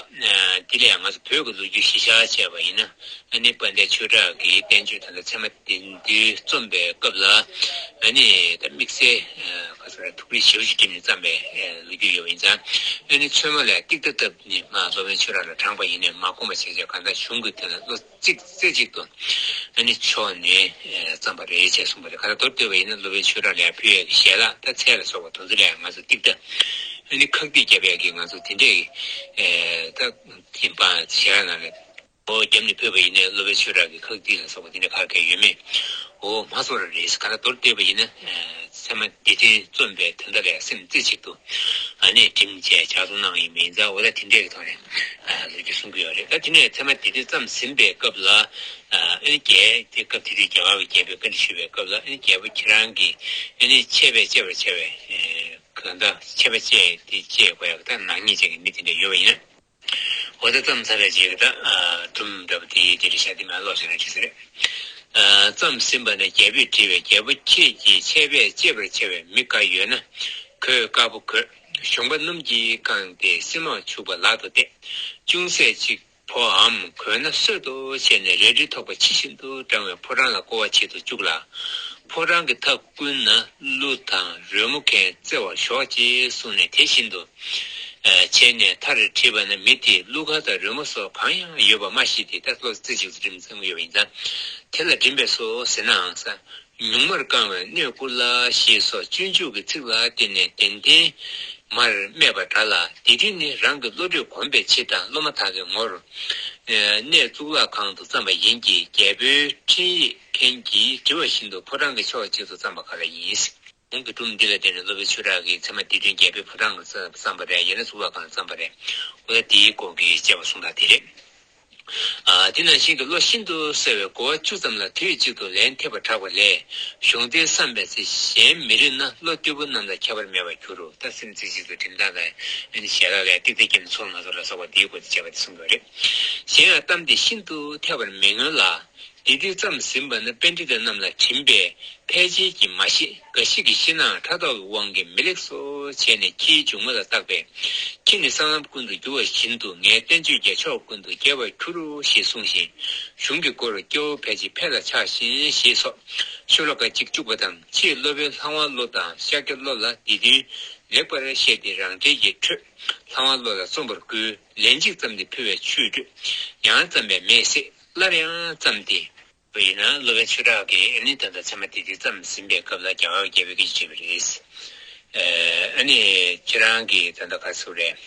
དེ་ལས་ང་ཚོ་བོད་ཀྱི་ལོ་རྒྱུས་གཞི་བཞག་བྱས་པ་ཡིན་ན། ཨ་ནི་དཔལ་ལྡན་ཆོས་གྲགས་ཀྱི་བསྟན་བཅོས་ད་ལྟ་ཚད་མ་སྡེ་བདུན་རྩོམ་པའི་སྐབས་ལ། ཨ་ནི་ད་དམིགས་བསལ་ཁ་སང་ཐུགས་རིག་ཞེ་པོ་ཅིག་བསྒྲིམས་ནས་བརྩམས་པའི་ལོ་རྒྱུས་ཡོད་པ་ཡིན་ཙང་། ཨ་ནི་ཚོད་མ་ལ་ཏིག་ཏ་བཏབ་ནས་མར་སློབ་དཔོན་ཆོས་གྲགས་ལ་དྲངས་པ་ཡིན་ནའི་མ་དགོངས་པ་བྱས་བྱས་གང་ལྟར་གཞུང་གི་དོན་ལ་བློ་གཅིག་རྩེ་གཅིག་ཏུ་ཨ་ནི་ཕྱོགས་ནས་བརྩམས་པ་རེད་ཅེས་གསུངས་པ་རེད། གང་ལྟར་མདོར་བསྡུས་པ་ཡིན་ན་སློབ་དཔོན་ཆོས་གྲགས་ལ་ཕུལ་ཡས་ཀྱི་ཞལ་ལག་ད་ཚལ་ལ་སོགས་པ་དེ་ཚོ་ལ་ང་ཚོ་ཏིག་ཏ་ཨ་ནི་ཁག་ཏིག་བརྒྱབ་ཡས་ཀྱི་ང་ཚོ་དེ་འདྲས་ཀྱི་ད་ཡིན་པ་ཞལ་ལག་ནང་ལ། ཨོ་རྒྱབ་ནས་ཕུལ་བ་ཡིན་ནའི་སློབ་དཔོན་ཆོས་གྲགས་ཀྱི་ཁག་ཏིག་ལ་སོགས་པ་དེ་འདྲ་ག་གེ་ཡོད་མེད། ཨོ་མ་སོ་ར་རེད། ག་ལ་མདོར་བསྡུས་པ་ཡིན་ན། ཚད་མ་སྡེ་བདུན་རྩོམ་པའི་དོན་དག་ལ་སེམས་རྩེ་གཅིག་ཏུ་ཨ་ནི་བསྒྲིམས་བྱས་ལྗགས་རྩོམ་གནང་བ་ཡིན་པ་ཡིན་ཙང་། འོ་ད་དེ་འདྲས་ཀྱི་ཐོག་ནས་ལོ་རྒྱུས་གསུང་གི་ཡོད་རེད། ད་དེ་ནས་ཚད་མ་སྡེ་བདུན་བརྩམས་ཟིན་པའི་སྐབས་ལ་ཨ་ནི་རྒྱལ་དེ་སྐབས་དེ་དུས་རྒྱ་གར་གྱི་རྒྱལ་པོས་བཀའ་འདྲི་ཞུས་པའི་སྐབས་ལ། ཨ་ནི་རྒྱལ་པོ་ཁྱེད་རང་གིས་ཨ་ནི་ཆད་པས་གཅད་པར་བྱ་བའི་གང་ལྟར་ཆད་པ་གཅད་དེ་གཅད་དགོས་ཡག་ད་ནག་ཉེས་ཅན་གྱི་མི་དེ་འདྲ་ཡོད་པ་ཡིན་ན། འོ་ད་བརྩམས་ཚར་བའི་རྗེས་ཀྱི་ད་སྒྲུང་འདྲ་པོ་དེ་དེ་རེད་ཤག་དེ་མར་ཀློག་བྱས་ན་འགྲིག་ས་རེད། བརྩམས་ཟིན་པ་ན་རྒྱལ་པོས་དྲིས་པས། རྒྱལ་པོ་ཁྱེད་ཀྱིས་ཆད་པས་གཅད་པར་བྱ་བའི་མི་འགའ་ཡོད་ན། གོས་དཀར་པོ་གོས། གཞོང་པ་སྣུམ་གྱིས་བཀང་སྟེ་སིལ་མ་བྱུག་པ་ལག་ཏུ་གཏད། ཅུང་ཟད་ཅིག་ཕོའམ་གོས་སྣ་སོད་དུ་བྱས་ནས་རལ་གྲི་ཐོགས་པ་ཕྱི་བཞིན་དུ་འབྲང་བའི་ཕོ་བྲང་ལ་བསྐོར་བ་བྱེད་དུ་བཅུག་ལ། ཕོ་བྲང་གི་མཐའ་ཀུན་ན་ཀླུ་དང་རོལ་མོ་མཁན་བརྩེ་བར་ཞོག་ཅེས་གསུངས་ནས་དེ་བཞིན་དུ་བྱས་ནས་མཐར་བྲིས་པ་ན། མི་དེས་ཀླུ་མཁར་དང་རོལ་མོ་སོགས་གང་ཡང་ཡོད་པ་མ་ཤེས་ཏེ། ད་ཀློག་རྩེ་གཅིག་ཏུ་འགྲིམ་ཚང་ཡོད་པ་ཡིན་ཙང་། དེ་ལ་འགྲིམ་པས་སོ་ཟེར་ནའང་ས། ཉུང་མར་བཀང་བའི་སྣོད་བསྐུར་ལ་ཞེས་སོགས་སྤྱོད་འཇུག་གི་ཚིག་ལ་བརྟེན་ནས་བདེན་བདེན་མར་སྨྲས་པ་འདྲ་ལ། འདི་དུས་ནི་རང་གི་བློ་གྲོས་གོམས་པའི་ཕྱིར་དང་སློབ་མ་དག་གི་ངོར་གནས་གཙུག་ལག་ཁང་དུ་བརྩམས་པ་ཡིན་གྱི། རྒྱལ་པོའི་འཕྲིན་ཡིག་མཁན་གྱིས་དྲི་བ་བཞིན་དུ་ཕོ་བྲང་གི་ཕྱོགས་གཅིག་ཏུ་བརྩམས་པ་ག་ལ་ཡིན། གོང་གི་སྒྲུང་འདི་ལ་བརྟེན་ནས་སློབ་དཔོན་ཆོས་གྲགས་ཀྱིས་ཚད་མ་སྡེ་བདུན་རྒྱལ་པོའི་ཕོ་བྲང་ལ་བརྩམས་པ་རེད། ཡང་ན་གཙུག་ལག་ཁང་ལ་བརྩམས་པ་རེད། འོ་ད་དེའི་སྐོར་གྱི་དཔྱད་པ་གསུང་སྟངས་དེ་རེད། ཨ། དེ་ནང་བཞིན་དུ་བློ་ཤིན་ཏུ་གསལ་བའི་གོ་བ་བཅུ་ཙམ་ལ་དུས་གཅིག་ཏུ་ལན་ཐེབས་པར་གྲགས་པ་ལས། གཞུང་དོན་བསམ་པའི་ཚེ་གཞན་མི་རིགས་ན་བློ་རྟུལ་པོ་རྣམས་དང་ཁྱད་པར་མེད་པར་འགྱུར་རོ། ད་སེམས་རྩེ་གཅིག་ཏུ་འགྲིམ་སྟངས་དང་ཨ་ནི་ཞལ་ལག་ལ་ཏིག་ཏིག་བརྒྱབ་ནས་ཚུར་མ་ཚུར་ལ་སོགས་པ་དེའི་སྐོར་དུ་དཔྱད་པ་དེ་གསུངས་ཡོད་རེད། གཞན་ཡང་གཏམ་འདི་ཤིན་ཏུ་འཐད་པར་མི་མངོན་ལ། འདི་དུས་བརྩམས་ཟིན་པ་ན་པཎྜི་ཏ་རྣམས་ལ་བྱིན་པས་ཕལ་ཆེར་གྱིས་མ་ཤེས། འགའ་ཞིག་གིས་ཤེས་ནའང་ཕྲག་དོག་གི་དབང་གིས་མི་ལེགས་སོ་བྱས་ནས་ཁྱིའི་མཇུག་མ་ལ་བཏགས་པས། ཁྱི་ནི་སྲང་ལམ་ཀུན་ཏུ་རྒྱུ་བ་བཞིན་དུ་ངའི་བསྟན་བཅོས་ཀྱང་ཕྱོགས་ཀུན་ཏུ་རྒྱས་པར་འགྱུར་རོ་ཞེས་གསུངས་ཤིང་། གཞུང་གི་སྐོར་སྐྱེ་བོ་ཕལ་ཆེར་ཕལ་ལ་ཆགས་ཤིང་ཞེས་སོགས་ཤོ་ལོ་ཀ་གཅིག་བཅུག་པ་དང་། ཕྱིས་སློབ་དཔོན་ལྷ་དབང་བློ་དང་ཤཱཀྱ་བློ་ལ་འདི་དོན་ལེགས་པར་བཤད་དེ་རང་འགྲེལ་གྱི་ཁྲོད་ལྷ་དབང་བློ་ལ་རྩོམ་པར་བསྐུལ། ལན་གཅིག་བརྩམས་ཏེ་ཕུལ་བས་ཆུས་བཀྲུས། ཡང་བརྩམས་པས་མེས་བསྲེགས། སླར་ཡང་བརྩམས་ཏེ། བ་ཡིན་ན་སློབ་དཔོན་ཆོས་གྲགས་ཀྱིས་ཨ་ནི་ད་ལྟ་ཚད་མ་སྡེ་བདུན་བརྩམས་ཟིན་པའི་སྐབས་ལ་རྒྱ་གར་རྒྱལ་པོའི་སྐད་ཆ་དྲིས་པ་རེད། ཨ་ནི་ཁྱེད་རང་གིས་ད་ལྟ་ག་ཚོད་རེད།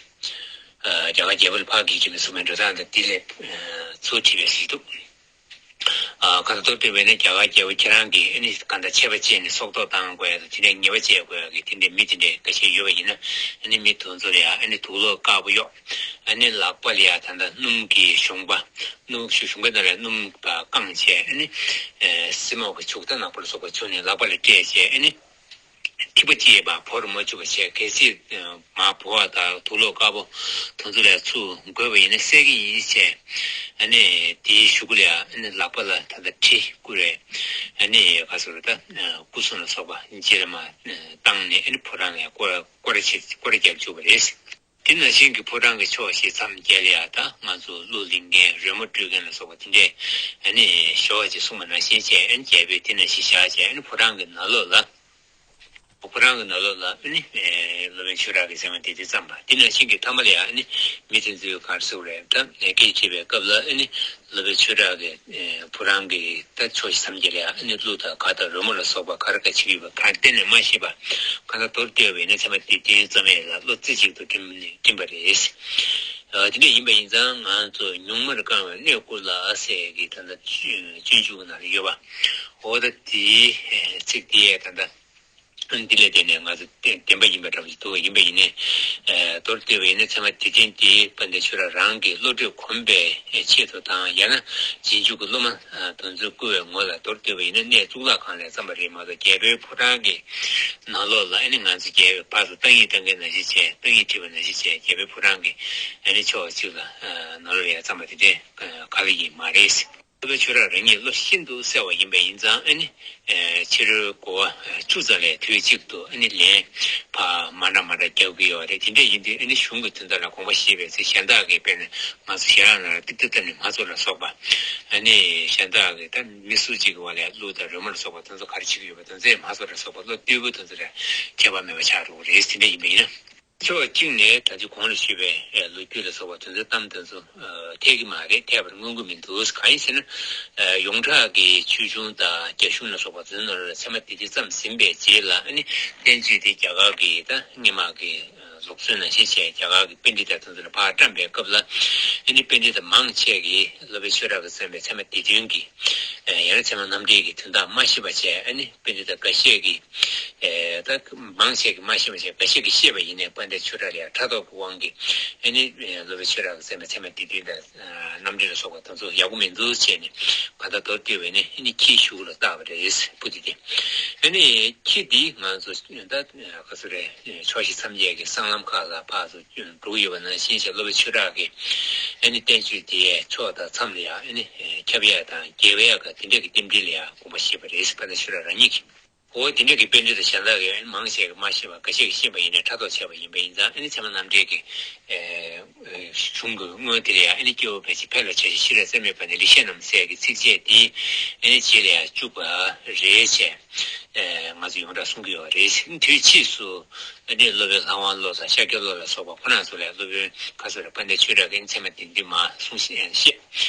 རྒྱ་གར་རྒྱལ་པོ་ལ་ཕར་སྐད་ཆ་དྲིས་པའི་གསུང་མའི་འགྲོ་སྟངས་དང་དེ་ལས་ཚུར་དྲིས་པའི་གཟིགས་འདུག་ཁ་ཐོར་དྲིས་པས་ན་རྒྱ་གར་རྒྱལ་པོ་ཁྱེད་རང་གིས་ཨ་ནི་གང་ལྟར་ཆད་པ་བཅད་ནས་སྲོག་ཐོག་བཏང་དགོས་ཡ་དང་དེ་འདྲའི་ཉེས་པ་བཅད་དགོས་ཡ་གི་དེ་འདྲའི་མི་དེ་འདྲའི་འགའ་ཤས་ཡོད་པ་ཡིན་ན། ཨ་ནི་མི་དེ་ཚོ་ལ་ཡ་ཨ་ནི་དུག་ལོག་དཀར་པོ་གཡོགས། ཨ་ནི་ལག་པ་ལ་ཡ་ད་ལྟ་སྣུམ་གྱི་གཞོང་པ། སྣུམ་གཞུ་གཞུང་པའི་ནང་ལ་སྣུམ་བཀང་བྱས། ཨ་ནི་སྲིན་མོ་གི་བྱུག་ད་ནག་པོ་ལ་སོགས་པ་བྱུགས་ནས་ལག་པ་ལ་སྤྲས་བྱས། ཨ་ནི་ཐིགས་པ་གཅིག་ཡོད་པ་བོར་མ་བཅུག་པ་བྱས། གལ་སྲིད་མར་བོར་བ་དང་དུག་ལོག་དཀར་པོ་དེ་ཚོ་ལ་ཚུར་འགོས་པ་ཡིན་ན་བསད་ཀྱི་ཡིན་བྱས། ཨ་ནི་དེའི་གཞུག་གུ་ལ་ཡ་ཨ་ནི་ལག་པ་ལ་ད་ལྟ་གྲི་བསྐུར་བས། ཨ་ནི་ག་ཟེར་ད་སྐུ་སྲུང་ལ་སོགས་པ་རྗེས་ལ་མར་བཏང་ནས། ཨ་ནི་ཕོ་བྲང་ལ་ཡ་སྐོར་སྐོར་ར་བྱེད་སྐོར་ར་བརྒྱབ་བཅུག་པ་རེད། དེ་ནང་བཞིན་གྱི་ཕོ་བྲང་གི་ཕྱོགས་བཞི་མཚམས་བརྒྱད་ལ་ཡང་ད་ང་ཚོ་གླུ་ལེན་མཁན་རོལ་མོ་དཀྲོལ་མཁན་ལ་སོགས་པ་དེ་འདྲས་ཨ་ནི་ཞོགས་ཀྱི་གསུངས་པ་ནང་བཞིན་བྱས། ཨ་ནི་རྒྱལ་པོས་དེ་ནང་བཞིན་བཞག་བྱས། ཨ་ནི་ཕོ་བྲང་གི་ནང་ལོགས་ལ། ཁོ་རང་གི་ནང་ལོགས་ལ་ཨ་ནི་སློབ་དཔོན་ཆོས་གྲགས་ཀྱིས་མཚན་མ་དེ་དུས་བརྩམས་པ། དེ་ནང་བཞིན་གྱི་ཐ་མ་ལ་ཡང་ཨ་ནི་མི་དེ་ཚོས་ག་རེ་ཟེར་དགོས་རེད། ད་སྐད་ཆ་དྲིས་པའི་སྐབས་ལ་ཨ་ནི་སློབ་དཔོན་ཆོས་གྲགས་ཀྱིས་ཁོ་རང་གི་ད་ཕྱོགས་བཞི་མཚམས་བརྒྱད་ལ་ཡང་ཨ་ནི་གླུ་དང་གར་དང་རོལ་མོ་ལ་སོགས་པ་ག་རེ་ག་བྱེད་ཀྱི་ཡོད་པ་ག་རེ་གཏན་ནས་མ་ཤེས་པ། གང་ལྟར་མདོར་བསྡུས་པ་ཡིན་ན་མཚན་མ་དེ་དུས་བརྩམས་ཡས་ལ་བློ་རྩེ་གཅིག་ཏུ་བསྒྲིམས་ནས་བསྒྲིམས་པ་རེད། ཨ་དེ་འདྲ་ཡིན་པ་ཡིན་ཙང་ང་ཚོ་ཉུང་མར་བསྐང་བའི་གནས་བསྐུལ་ལ་ཟེར་གྱི་ད་ལྟ་སྤྱོད་འཇུག་ནང་ལ་ཡོད་པ། འོ་ད་དེའི་ཚིག་དེ་ད་ལྟ། འདི་ལ་བརྟེན་ནས་ང་ཚོ་བདེན་པ་ཡིན་པ་འདྲ་པོ་ཞིག་འདུག་པ། ཡིན་པ་ཡིན་ནའི། མདོར་བསྡུས་པ་ཡིན་ན་ཚད་མ་སྡེ་བདུན་དེ་དཔལ་ལྡན་ཆོས་གྲགས་རང་གི་བློ་གྲོས་གོམས་པའི་ཆེད་དུ་དང་། ཡང་ན་རྗེས་འཇུག་གི་སློབ་མ་དེ་ཚོས་བསྐུལ་བའི་ངོ་ལ། མདོར་བསྡུས་པ་ཡིན་ན་གནས་གཙུག་ལག་ཁང་ལ་བརྩམས་པ་རེད་མ་གཏོགས། རྒྱལ་པོའི་ཕོ་བྲང་གི་ནང་ལོགས་ལ་ཨ་ནི་ང་ཚོ་རྒྱལ་པོས་ཕར་ཚུར་བརྟག་གཉིས་བཏང་མཁན་ནང་བཞིན་བྱས། བརྟག་གཉིས་བྲིས་པ་ནང་བཞིན་བྱས། རྒྱལ་པོའི་ཕོ་བྲང་གི་ཨ་ནི་ཕྱོགས་གཅིག་ལ་ནང་ལོགས་ལ་ཡར་བརྩམས་པ་དེ་འདྲའི་ག་ལ་ཡིན་མ་རེད། སློབ་དཔོན་ཆོས་གྲགས་རང་ཉིད་བློ་ཤིན་ཏུ་གསལ་བ་ཡིན་པ་ཡིན་ཙང་། ཨ་ནི་ཕྱི་རོལ་གོ་བ་བཅུ་ཙམ་ལ་དུས་གཅིག་ཏུ་ཨ་ནི་ལན་ཕར་མ་འདྲ་མ་འདྲ་རྒྱག་གི་ཡོད་རེད། དེ་འདྲ་ཡིན་དུས་ཨ་ནི་གཞུང་གི་དོན་དག་ལ་དགོངས་པ་བཞེས་པའི་ཚེ། གཞན་དག་གིས་དཔེར་ན་ང་ཚོ་ཞལ་ལག་ནང་ལ་ཏིག་ཏིག་བཏབ་ནས་མ་ཚོར་ལ་སོགས་པ། ཨ་ནི་གཞན་དག་གིས་ད་མི་སུ་གཅིག་གི་བར་ལ་གླུ་དང་རོལ་མོ་ལ་སོགས་པ་དེ་ཚོ་ག་རེ་བྱེད་ཀྱི་ཡོད་པ་དེ་ཚོ་མ་ཚོར་ལ་སོགས་པ། བློ་རྟུལ་པོ་དེ་ཚོ་ལ་ཁྱད་པར་མེད་པ་ཆགས་འགྲོ་གི་རེད། དེ་འདྲ་ཡིན་པ་ཡིན་ན། ཕྱོགས་གཅིག་ནས་ད་ཅི་གོང་ལ་ཞུས་པའི་ལོ་རྒྱུས་ལ་སོགས་པ་དེ་ཚོའི་གཏམ་དེ་ཚོ་འཐད་ཀྱི་མ་རེད། འཐད་པར་མངོན་གྱི་མི་འདུག། གང་ཡིན་ཟེར་ན། ཡོངས་གྲགས་ཀྱི་ཆོས་འབྱུང་དང་རྒྱ་གཞུང་ལ་སོགས་པ་དེ་ཚོའི་ནང་ལ་ཚད་མ་སྡེ་བདུན་བརྩམས་ཟིན་པའི་རྗེས་ལ་ཨ་ནི་བསྟན་བཅོས་དེ་རྒྱ་གར་གྱི་ད་སྔོན་མ་གི་ལུགས་སྲོལ་ནང་བཞིན་བྱས། རྒྱ་གར་གྱི་པཎྜི་ཏ་དེ་ཚོ་ལ་ཕར་བཀྲམ་པའི་སྐབས་ལ་ཨ་ནི་པཎྜི་ཏ་མང་ཆེ་གིས་སློབ་དཔོན་ཆོས་གྲགས་ཀྱིས་བརྩམས་པའི་ཚད་མ་སྡེ་བདུན་གྱི་ཡང་ན་ཚད་མ་རྣམ་འགྲེལ་གྱི་དོན་དག་མ་ཤེས་པ་བྱས། ཨ་ནི་པཎྜི་ཏ་འགའ་ཤས་ཀྱིས། ཨེ་ད་མང་ཆེ་གིས་མ་ཤེས་པ་བྱས། འགའ་ཤས་ཀྱིས་ཤེས་པ་ཡིན་ནའི་དཔལ་ལྡན་ཆོས་གྲགས་ལ་ཡང་ཕྲག་དོག་གི་དབང་གིས་ཨ་ནི་སློབ་དཔོན་ཆོས་གྲགས་ཀྱིས་བརྩམས་པའི་ཚད་མ་སྡེ་བདུན་དང་རྣམ་འགྲེལ་ལ་སོགས་པ་དེ་ཚོ་ཡག་པོ་མི་འདུག་བྱས་ནས་གང་ལྟར་མདོར་བསྡུས་པ་ཡིན་ན་ཨ་ནི་ཁྱི་ཤུགས་ལ་བཏགས་པ་རེད། བུ་དེ་དེ་ཨ་ནི་ཁྱི་འདི་ང་ཚོ་ད་ག་ཚོད་རེད། ཕྱོགས་བཞི་མཚམས་བརྒྱད་ཀྱི་གསང་ལམ་ཁག་ལ་ཕར་ཚུར་འགྲོ་གི་ཡོད་པ་ནང་བཞིན་བྱས། སློབ་དཔོན་ཆོས་གྲགས་ཀྱིས་ཨ་ནི་བསྟན་བཅོས་དེའི་ཕྱོགས་དང་མཚམས་ལ་ཡང་ཨ་ནི་ཁྱབ་ཡས་དང་རྒྱས་པ་ཡས་ག་དེ་འདྲ་གི་རྟེན་འབྲེལ་ལ་ཡང་དགོངས་པ་བཞེས་པ་རེད། དཔལ་ལྡན་ཆོས་གྲགས་རང་ཉིད་ཀྱིས། འོ་དེ་འདྲ་གི་པཎྜི་ཏ་གཞན་དག་གིས་ཨ་ནི་མང་ཆེ་གིས་མ་ཤེས་པ། འགའ་ཤས་ཀྱིས་ཤེས་པ་ཡིན་ནའི་ཕྲག་དོག་ཆེ་བ་ཡིན་པ་ཡིན་ཙང་། ཨ་ནི་ཚད་མ་རྣམ་འགྲེལ་གྱི་གཞུང་གི་སྔོན་དེ་ལ་ཡང་ཨ་ནི་སྐྱེ་བོ་ཕལ་ཆེར་ཕལ་ལ་ཆ་ཤས་ཤེས་རབ་སེམས་དཔའི་ཕ་ནི་ལེགས་བཤད་རྣམས་ཟེར་གྱི་ཚིགས་བཅད་དེ་ཨ་ནི་རྗེས་ལ་ཡང་བཅུག་པ་རེད་བྱས། ང་ཚོ་ཡོངས་གྲགས་གསུང་གི་ཡོད་རེད། དུས་ཕྱིས་སུ་ཨ་ནི་སློབ་དཔོན་ལྷ་དབང་བློ་དང་ཤཱཀྱ་བློ་ལ་སོགས་པ་ཁོ་རང་ཚོ་ལ་སློབ་དཔོན་ཁ་སོ་ར་དཔལ་ལྡན་ཆོས་གྲགས་ཀྱིས་ཚད་མ་སྡེ་བདུན་མར་གསུངས་ཤིང་བཤད།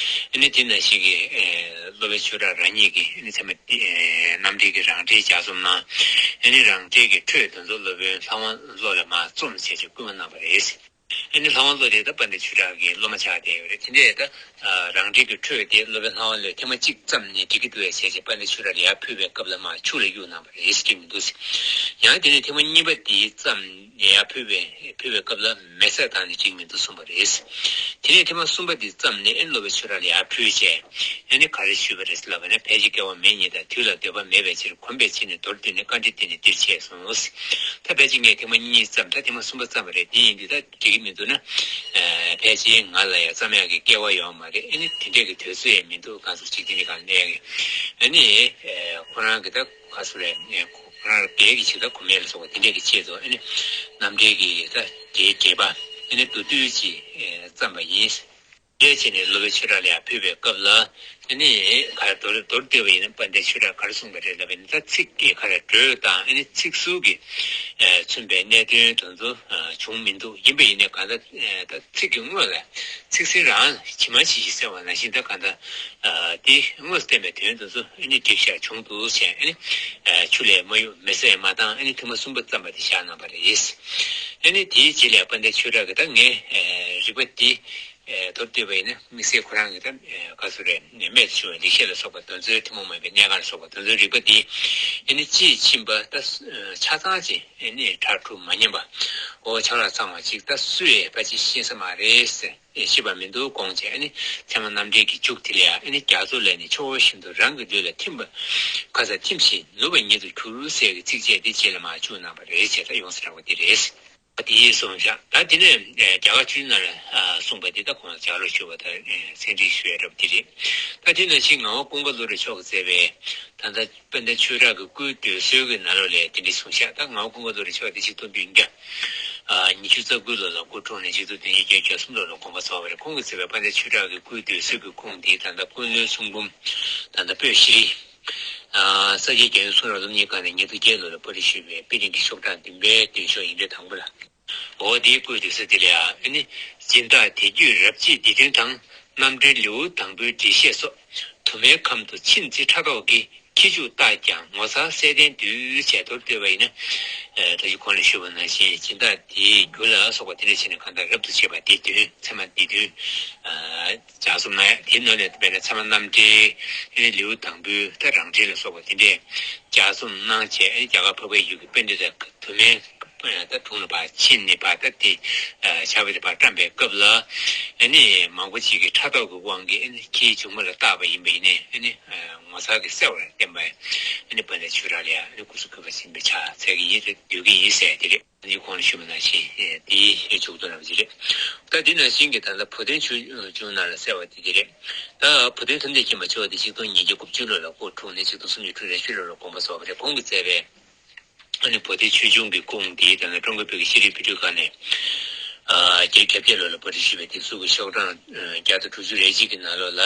ཨ་ནི་དེ་ནང་བཞིན་གྱི་སློབ་དཔོན་ཆོས་གྲགས་རང་ཉིད་ཀྱིས་ཨ་ནི་ཚད་མ་སྡེ་རྣམ་འགྲེལ་གྱི་རང་འགྲེལ་ལྗགས་རྩོམ་གནང་། ཨ་ནི་རང་འགྲེལ་གྱི་འཕྲོས་དེ་ཚོ་སློབ་དཔོན་ལྷ་དབང་བློ་ལ་མར་རྩོམ་བྱས་ཏེ་བསྐུར་བ་གནང་བ་རེད། ཨ་ནི་ལྷ་དབང་བློ་དེ་ད་དཔལ་ལྡན་ཆོས་གྲགས་ཀྱི་སློབ་མ་ཆགས་བསྡད་ཡོད་རེད། དེ་འདྲས་ད། རང་འགྲེལ་གྱི་འཕྲོས་དེ་སློབ་དཔོན་ལྷ་དབང་བློས་ཐེངས་མ་གཅིག་བརྩམས་ནས་འགྲིག་གི་འདུག་ཟེར་བྱས་དཔལ་ལྡན་ཆོས་གྲགས་ལ་ཡར་ཕུལ་བའི་སྐབས་ལ་མར་ཆུ་ལ་གཡུགས་གནང་བ་རེད། འགྲིག་མི་འདུག་ཟེར། ཡང་དེ་ནས་ཐེངས་མ་གཉིས་པ་དེ་བརྩམས་ནས་ཡར་ཕུལ་བའི་ཕུལ་བའི་སྐབས་ལ་མེ་བསྲེགས་བཏང་ནས་འགྲིག་མི་འདུག་གསུངས་པ་རེད། དེ་ནས་ཐེངས་མ་གསུམ་པ་དེ་བརྩམས་ནས་ཨེ་སློབ་དཔོན་ཆོས་གྲགས་ལ་ཡར་ཕུལ་བྱས། ཨ་ནི་ག་རེ་ཞུས་པ་རེད་ལབ་པ་ན། ཕལ་ཆེར་སྐྱེ་བ་མེད་ཉིད་དང་དུས་ལ་འདོད་པ་མེད་པའི་ཕྱིར། གོམས་པའི་ཕྱིར་ནི་མདོར་བསྡུས་ནས། བཀའ་འདྲི་འདི་ནི་འདིར་ཆད་གསུངས། ད་ཕལ་ཆེར་ངས་ཐེངས་མ་གཉིས་བརྩམས། ད་ཐེངས་མ་གསུམ་པ་བརྩམས་པ་རེད། དེ་ཡིན་དུས་ད། འགྲིག་གི་མི་འདུག་ན། ཨ་ཕལ་ཆེར་ང་ལ་ཡང་བརྩམ་ཡག་གི་སྐལ་བ་ཡོད་མ་རེད། ཨ་ནི་དེ་འདྲས་ཀྱི་དུས་ཚོད་ཡང་མི་འདུག། གང་ཟག་གཅིག་དེ་འདྲ་གང་གནས་ཀྱི། ཨ་ནི་ཨ་ཁོ་རང་གི་ད་ག་ཟེར་རེད། ཁོ་རང་སྒེར་གྱི་ཆེད་དུ་གོམས་ཡས་ལ་སོགས་པ་དེ་འདྲས་ཀྱི་ཆེད་དུ། ཨ་ནི་རྣམ་འགྲེལ་གྱི་ད་དེའི་འགྲེལ་པ་ཨ་ནི་མདོར་བསྡུས་ཅིག་ཨ་བརྩམས་པ་ཡིན། འགྲེལ་བྱས་ནས་སློབ་དཔོན་ཆོས་གྲགས་ལ་ཡང་ཕུལ་བའི་སྐབས་ལ། ཨ་ནི་ག་རེ་མདོར་མདོར་བསྡུས་པ་ཡིན་ན་དཔལ་ལྡན་ཆོས་གྲགས་ག་རེ་གསུངས་པ་རེད་ལབ་པ་ཡིན་ན། ད་ཚིག་གི་ག་རེ་འགྲོས་དང་ཨ་ནི་ཚིག་ཟུར་གྱིས་ཨ་མཚོན་པའི་གནད་དོན་དེ་ཚོ་ཨ་བྱུང་མི་འདུག། ཡིན་པ་ཡིན་ནའི་གང་ལྟར་ཨ་ད་ཚིག་གི་དངོས་ལ་ཚིག་ཟིན་རང་ཇི་མ་ཇི་བཞིན་གསལ་བ་ནང་བཞིན། ད་གང་ལྟར་ཨ་དེ་དངོས་སུ་བསྟན་པའི་དོན་དེ་ཚོ་ཨ་ནི་འགྲིག་ཤག་བྱུང་འདུག་ཟེར། ཨ་ནི་ཨ་ཆུ་ལས་མ་གཡུག་མེ་བསྲེགས་མ་བཏང་། ཨ་ནི་ཐེངས་མ་གསུམ་པ་བརྩམས་པ་དེ་བཞག་གནང་བ་རེད། ཨ་ནི་དེའི་རྗེས་ལ་དཔལ་ལྡན་ཆོས་གྲགས་ཀྱིས་ད་ངས་ཨ་རིགས་པ་འདི། ཨེ་མདོར་བསྡུས་པ་ཡིན་ན་དམིགས་བསལ་ཁོ་རང་གི་ད་ཨེ་ག་ཟེར་རེད། རྨད་དུ་བྱུང་བའི་ལེགས་བཤད་ལ་སོགས་པ་དེ་ཚོའི། ཐུན་མོང་མ་ཡིན་པའི་གནད་འགག་ལ་སོགས་པ་དེ་ཚོའི་རིགས་པ་འདི་ཨེ་ནི་དཔྱིས་ཕྱིན་པ་ད་ཨེ་ཆ་ཚང་ཅིག་ཨེ་ནི་གྲ་སྒྲིག་མ་ཉམས་པ། འོ་ཆ་ལག་ཚང་བ་ཅིག་ད་སུས་ཕལ་ཆེར་ཤེས་ས་མ་རེད་ཟེར། ཨེ་ཤེས་པ་མི་འདུག་དགོངས་བྱས། ཨེ་ནི་ཚད་མ་རྣམ་འགྲེལ་གྱི་མཇུག་དེ་ལ་ཡང་ཨེ་ནི་རྒྱ་མཚོ་ལས་ནི་ཆུ་བོ་བཞིན་དུ་རང་གི་ལུས་ལ་ཐིམ་པ། ཁ་ས་ཐིམ་ཞིང་ནུབ་པ་ཉིད་དུ་གྱུར་ཟེར་གྱི་ཚིགས་བཅད་འདི་རྗེས་ལ་མར་བཅུག་གནང་བ་རེད་བྱས། ད་ཡོངས་སུ་གྲགས་པ་འདི་རེད། དེའི་གསུངས་བཞག། ད་དེ་ནས་ཨེ་རྒྱ་གར་ཆོས་ནང་ལ་ཨ་གསུངས་པ་དེ། ད་གོང་ལ་ལྗགས་ཀློག་ཞུས་པ་དང་ཨེ་ཚིག་འགྲེལ་ཞུ་ཡ་འདྲ་པོ་དེ་རེད། ད་དེ་ནང་བཞིན་ངག་དབང་ཀུན་དགའ་བློ་གྲོས་མཆོག་གིས་མཛད་པའི་ད་ལྟ་དཔལ་ལྡན་ཆོས་གྲགས་ཀྱི་སྐུའི་འདོད་གསོལ་གྱི་ནང་ལོགས་ལ་དེ་འདྲ་གསུངས་བཞག། ད་ངག་དབང་ཀུན་དགའ་བློ་གྲོས་མཆོག་དེ་ཆིག་སྟོང་བདུན་བརྒྱ་ ཉི་ཤུ་རྩ་དགུ་ལོ་ལ་སྐུ་འཁྲུངས་ནས་ཆིག་སྟོང་བདུན་བརྒྱ་བརྒྱད་ཅུ་གྱ་གསུམ་ལོ་ལ་དགོངས་པ་རྫོགས་པ་རེད། ཁོང་གིས་མཛད་པའི་དཔལ་ལྡན་ཆོས་གྲགས་ཀྱི་སྐུའི་འདོད་གསོལ་གྱི་ཁུངས་འདི་ད་ལྟ་ཀུན་ལེགས་གསུང་འབུམ། ད་ལྟ་པོད་བཞི། ས་སྐྱའི་རྒྱལ་ཡོངས་གསུང་རབ་སློབ་གཉེར་ཁང་ནས་ཉིས་སྟོང་བརྒྱད་ལོ་ལ་པར་སྐྲུན་ཞུས་པའི་དཔེ་རིང་གི་ཤོག་གྲངས་བདུན་པའི་མདུན་ཤོག་ཡིག་འབྲེལ་དང་པོ་ལ། འོ་དེའི་སྐུའི་འདོད་གསོལ་འདི་ལ་ཡང་ཨ་ནི། སྦྱིན་བདག་དད་གུས་རབ་བརྗིད་འདི་དོན་དང་། རྣམ་འདྲེན་ལེའུ་དང་པོའི་འགྲེལ་བཤད་སོགས། དུ་མའི་ཁམས་དུ་ཕྱིན་ཅི་ཕྲག་དོག་གིས། ཁྱེད་ཇུས་བརྟགས་ཀྱང་ངོ་མཚར་གསལ་ལྡན་འདུད། ཅེས་མདོར་བསྡུས་པ་ཡིན་ན། ད་ཅི་གོང་ལ་ཞུས་པ་ནང་བཞིན་སྦྱིན་བདག་དེའི་རྒྱུ་ལ་སོགས་པ་དེ་འདྲ་བྱས་ནས་གང་ལྟར་རབ་ཏུ་བྱེད་པ་དེ་དོན་ཚད་མ་འདི་དོན། ལྗགས་རྩོམ་གནང་ཡ་དེའི་ནང་ནས་དཔེར་ན་ཚད་མ་རྣམ་འགྲེལ། ལེའུ་དང་པོའི་ད་རང་འགྲེལ་ལ་སོགས་པ་དེ་འདྲས་ལྗགས་རྩོམ་གནང་བྱས་རྒྱ་གར་འཕགས་པའི་ཡུལ་གྱི་པཎྜི་ཏ་དུ་མའི་ད་དྲུང་ལ་ཕར་ཕྱིན་ནས་ཕར་ད་དེ་བྱ་བ་དེ་ཕར་བཀྲམ་པའི་སྐབས་ལ། ཨ་ནི་མང་པོ་ཅིག་གིས་ཕྲག་དོག་གི་དབང་གིས་ཨ་ནི་ཁྱེའི་མཇུག་མ་ལ་བཏགས་པ་ཡིན་པ་ཡིན་ནའི་ཨ་ནི་ངོ་མཚར་གྱི་གསལ་བར་བསྟན་པ། ཨ་ནི་དཔལ་ལྡན་ཆོས་གྲགས་ལ་ཡང་ཨ་ནི་སྐུ་གཟུགས་གུས་པ་ཟིན་པའི་ཕྱག་འཚལ་གྱི་ཡིན་ཟེར་འདོད་ཀྱི་ཡིན་ཟེར་དེ་རེད། ཨ་ནི་གོང་ལ་ཞུས་པ་ནང་བཞིན་དེའི་མཇུག་ཏུ་རང་བཞིན་རེད། ད་འདི་ནང་བཞིན་གྱི་ད་ལྟ་བུ་སྟོན་ཆོས་འབྱུང་ནང་ལ་གསལ་བ་དེ་དེ་རེད། ད་བུ་སྟོན་ཐམས་ཅད་མཁྱེན་པ་མཆོག་དེ་ཆིག་སྟོང་ཉིས་བརྒྱ་དགུ་བཅུ་ལོ་ལ་སྐུ་འཁྲུངས་ནས་ཆིག་སྟོང་སུམ་ཅུ་དྲུག་རེ་བཞི་ལོ་ལ་དགོངས་པ་རྫོགས་པ་རེད། ཁོང་གིས་མཛད་པའི། ཨ་ནི་བུ་སྟོན་ཆོས་འབྱུང་གི་ཁུངས་འདི་ད་ནི་ཀྲུང་གོའི་བོད་ཀྱི་ཤེས་རིག་པུས་སྒྲིག་ཁང་ནས། བརྒྱད་བརྒྱ་བརྒྱད་ལོ་ལ་པར་སྐྲུན་ཞུས་པའི་དེབ་གཟུགས་ཀྱི་ཤོག་གྲངས་བརྒྱ་དང་དྲུག་ཅུ་རེ་གཅིག་གི་ནང་ལོགས་ལ།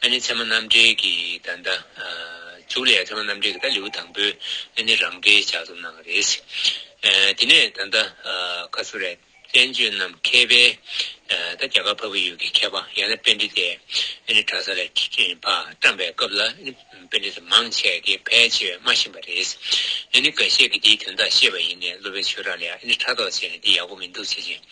ཨ་ནི་ཚད་མ་རྣམ་འགྲེལ་གྱི་ད་ལྟ། མཇུག་ལ་ཡང་ཚད་མ་རྣམ་འགྲེལ་གྱི་ད་ལེའུ་དང་པོའི་ཨ་ནི་རང་འགྲེལ་ལྗགས་རྩོམ་གནང་བ་རེད། དེ་ནས་ད་ལྟ་ཁ་སོ་རེད། བསྟན་བཅོས་རྣམས་མཁས་པའི། ད་རྒྱ་གར་འཕགས་པའི་ཡུལ་གྱི་མཁས་པ་ཡང་ན་པཎྜི་ཏས་ཨ་ནི་གྲྭ་ས་ལ་ཕར་བཀྲམ་པའི་སྐབས་ལ་ཨ་ནི་པཎྜི་ཏ་མང་ཆེ་གིས་ཕལ་ཆེ་བས་མ་ཤེས་པ་རེད། ཨ་ནི་འགའ་ཤས་ཀྱིས་དེའི་དོན་དག་ཤེས་པ་ཡིན་ནའི་སློབ་དཔོན་ཆོས་གྲགས་ལ་ཡང་ཨ་ནི་ཕྲག་དོག་བྱས་ནས་འདི་ཡག་པོ་མི་འདུག་ཟེར་བཞིན།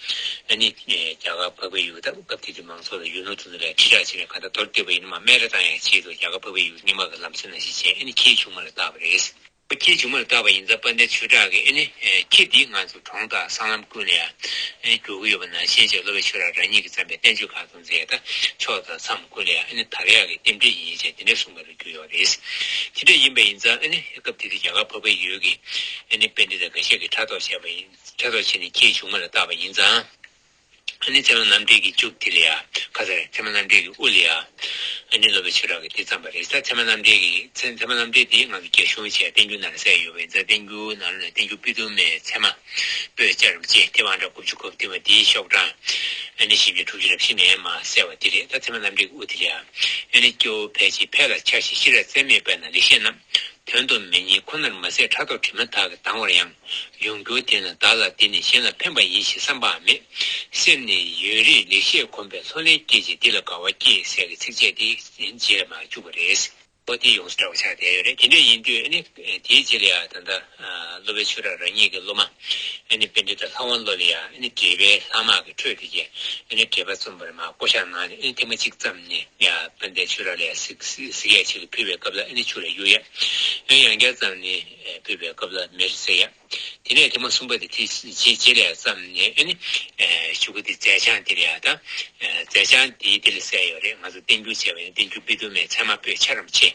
ཨ་ནི་རྒྱ་གར་འཕགས་པའི་ཡུལ་ད་སྐབས་དེ་དུས་མང་ཚོགས་ལ་ཡུལ་ལུང་དེ་ཚོ་ལ་དྲིལ་བསྒྲགས་བྱས་ནས་གང་ལྟར་མདོར་བསྡུས་པ་ཡིན་ན་མར་སྨད་ར་བཏང་ཡའི་ཆེད་དུ་རྒྱ་གར་འཕགས་པའི་ཡུལ་རྙིང་མ་གི་ལམ་སྲོལ་ནང་བཞིན་བྱས་ཨ་ནི་ཁྱེའི་མཇུག་མ་ལ་བཏགས་པ་རེད། ཁྱེའི་མཇུག་མ་ལ་བཏགས་པ་ཡིན་ཙང་དཔལ་ལྡན་ཆོས་གྲགས་ཀྱིས་ཨ་ནི། ཁྱེད་འདིས་ང་ཚོ་གྲོང་དང་སྲང་ལམ་ཀུན་ལ་ཡང་ཨ་ནི་རྒྱུག་གི་ཡོད་པ་ནང་བཞིན་བྱས་སློབ་དཔོན་ཆོས་གྲགས་རང་ཉིད་ཀྱིས་བརྩམས་པའི་བསྟན་བཅོས་ཁག་ཙམ་མཛད་ད་ཕྱོགས་དང་མཚམས་ཀུན་ལ་ཡང་ཨ་ནི་དར་ཡག་གི་རྟེན་འབྲེལ་ཡིན་ཅེས་དེ་འདྲ་གསུངས་པ་ལ་གྱུར་ཡོད་རེད། དེ་འདྲ་ཡིན་པ་ཡིན་ཙང་ཨ་ནི་སྐབས་དེ་དུས་རྒྱ་གར་འཕགས་པའི་ཡུལ་གྱི་ཨ་ནི་པཎྜི་ཏ་འགའ་ཤས་ཀྱིས་ཕྲག་དོག་བྱས་པ་ཡིན། ཕྲག་དོག་བྱས་ནས་ཁྱེའི་མཇུག་མ་ལ་བཏགས་པ་ཡིན་ཙང་། ཨ་ནི་ཚད་མ་རྣམ་འགྲེལ་གྱི་མཇུག་དེ་ལ་ཡང་ཁ་སར་ཚད་མ་རྣམ་འགྲེལ་གྱི་དབུ་ལ་ཡང་ཨ་ནི་སློབ་དཔོན་ཆོས་གྲགས་ཀྱིས་དེ་བརྩམས་པ་རེད། ད་ཚད་མ་རྣམ་འགྲེལ་གྱི་ཚད་ཚད་མ་རྣམ་འགྲེལ་དེ་ང་ཚོ་རྒྱ་གཞུང་བྱས་བསྟན་འགྱུར་ནང་ལ་གསལ་ཡོད་པ་ཡིན་ཙང་བསྟན་འགྱུར་ནང་ལ་བསྟན་འགྱུར་སྤྱི་དོན་མའི་ཚད་མ་པོད་བཅའ་རུ་བཅས་དེ་བང་སྒྲ་དགུ་བཅུ་གོ་བདུན་པ་དེའི་ཤོག་གྲངས་ཨ་ནི་བཞི་བརྒྱ་དྲུག་ཅུ་རེ་བཞི་ནས་མར་གསལ་བ་དེ་རེད། ད་ཚད་མ་རྣམ་འགྲེལ་གྱི་དབུ་དེ་ལ་ཡང་ཨ་ནི་སྐྱེ་བོ་ཕལ་ཆེར་ཕལ་ལ་ཆགས་ཤིང་ཤེས་རབ་རྩལ་མེད་པས་ན་ལེགས་བཤད་རྣམས། དོན་དུ་མི་གཉེར་ཁོ་ནར་མ་ཟད་ཕྲག་དོག་དྲི་མ་དག་གིས་ལྡང་བར་ཡང་། ཡོངས་གྱུར་དེས་ན་བདག་ལ་འདི་ནི་གཞན་ལ་ཕན་པ་ཡིན་ཞེས་བསམ་པའང་མེད། སེམས་ནི་ཡུན་རིང་ལེགས་བཤད་གོམས་པས་ལྷུར་ལེན་སྐྱེད་ཅིང་འདི་ལ་དགའ་བ་སྐྱེས་ཟེར་གྱི་ཚིགས་བཅད་འདི་རྗེས་ལ་མར་བཅུག་པ་རེད། ཨོ་དེ་ཡོངས་སུ་གྲགས་པ་ཆགས་བསྡད་ཡོད་རེད། དེ་འདྲ་ཡིན་དུས་ཨ་ནི་དེའི་རྗེས་ལ་ཡང་ད་ལྟ་སློབ་དཔོན་ཆོས་གྲགས་རང་ཉིད་ཀྱི་སློབ་མ་ཨ་ནི་པཎྜི་ཏ་ལྷ་དབང་བློ་ལ་ཡང་ཨ་ནི་འགྲེལ་པའི་ལྷག་མ་གི་འཕྲོས་དེ་གྱད་ཨ་ནི་འགྲེལ་པ་རྩོམ་པར་མར་བསྐོ་བཞག་གནང་ནས་ཨ་ནི་ཐེངས་མ་གཅིག་བརྩམས་ནས། ཡང་དཔལ་ལྡན་ཆོས་གྲགས་ལ་ཡང་གཟིགས་གཟིགས་གཟིགས་ཡས་ཆེད་དུ་ཕུལ་བའི་སྐབས་ལ་ཨ་ནི་ཆུ་ལ་གཡུག་ཡ། ཡང་ཡང་བསྐྱར་བརྩམས་ནས་ཕུལ་བའི་སྐབས་ལ་མེར་བསྲེགས་ཡ། དེ་ནས་ཐེངས་མ་གསུམ་པ་དེ་དེ་རྗེས་རྗེས་ལ་ཡང་བརྩམས་ནས་ཨ་ནི་གཞུག་གུ་དེ་མཛད་བྱང་དེ་ལ་ཡང་ད་མཛད་བྱང་དེའི་དེ་ལ་གསལ་ཡོད་རེད། ང་ཚོ་བསྟན་འགྱུར་བྱས་པ་ཡིན་བསྟན་འགྱུར་དཔེ་དུ་མའི་ཚད་མ་པོད་ཆ་རམ་ཆེ།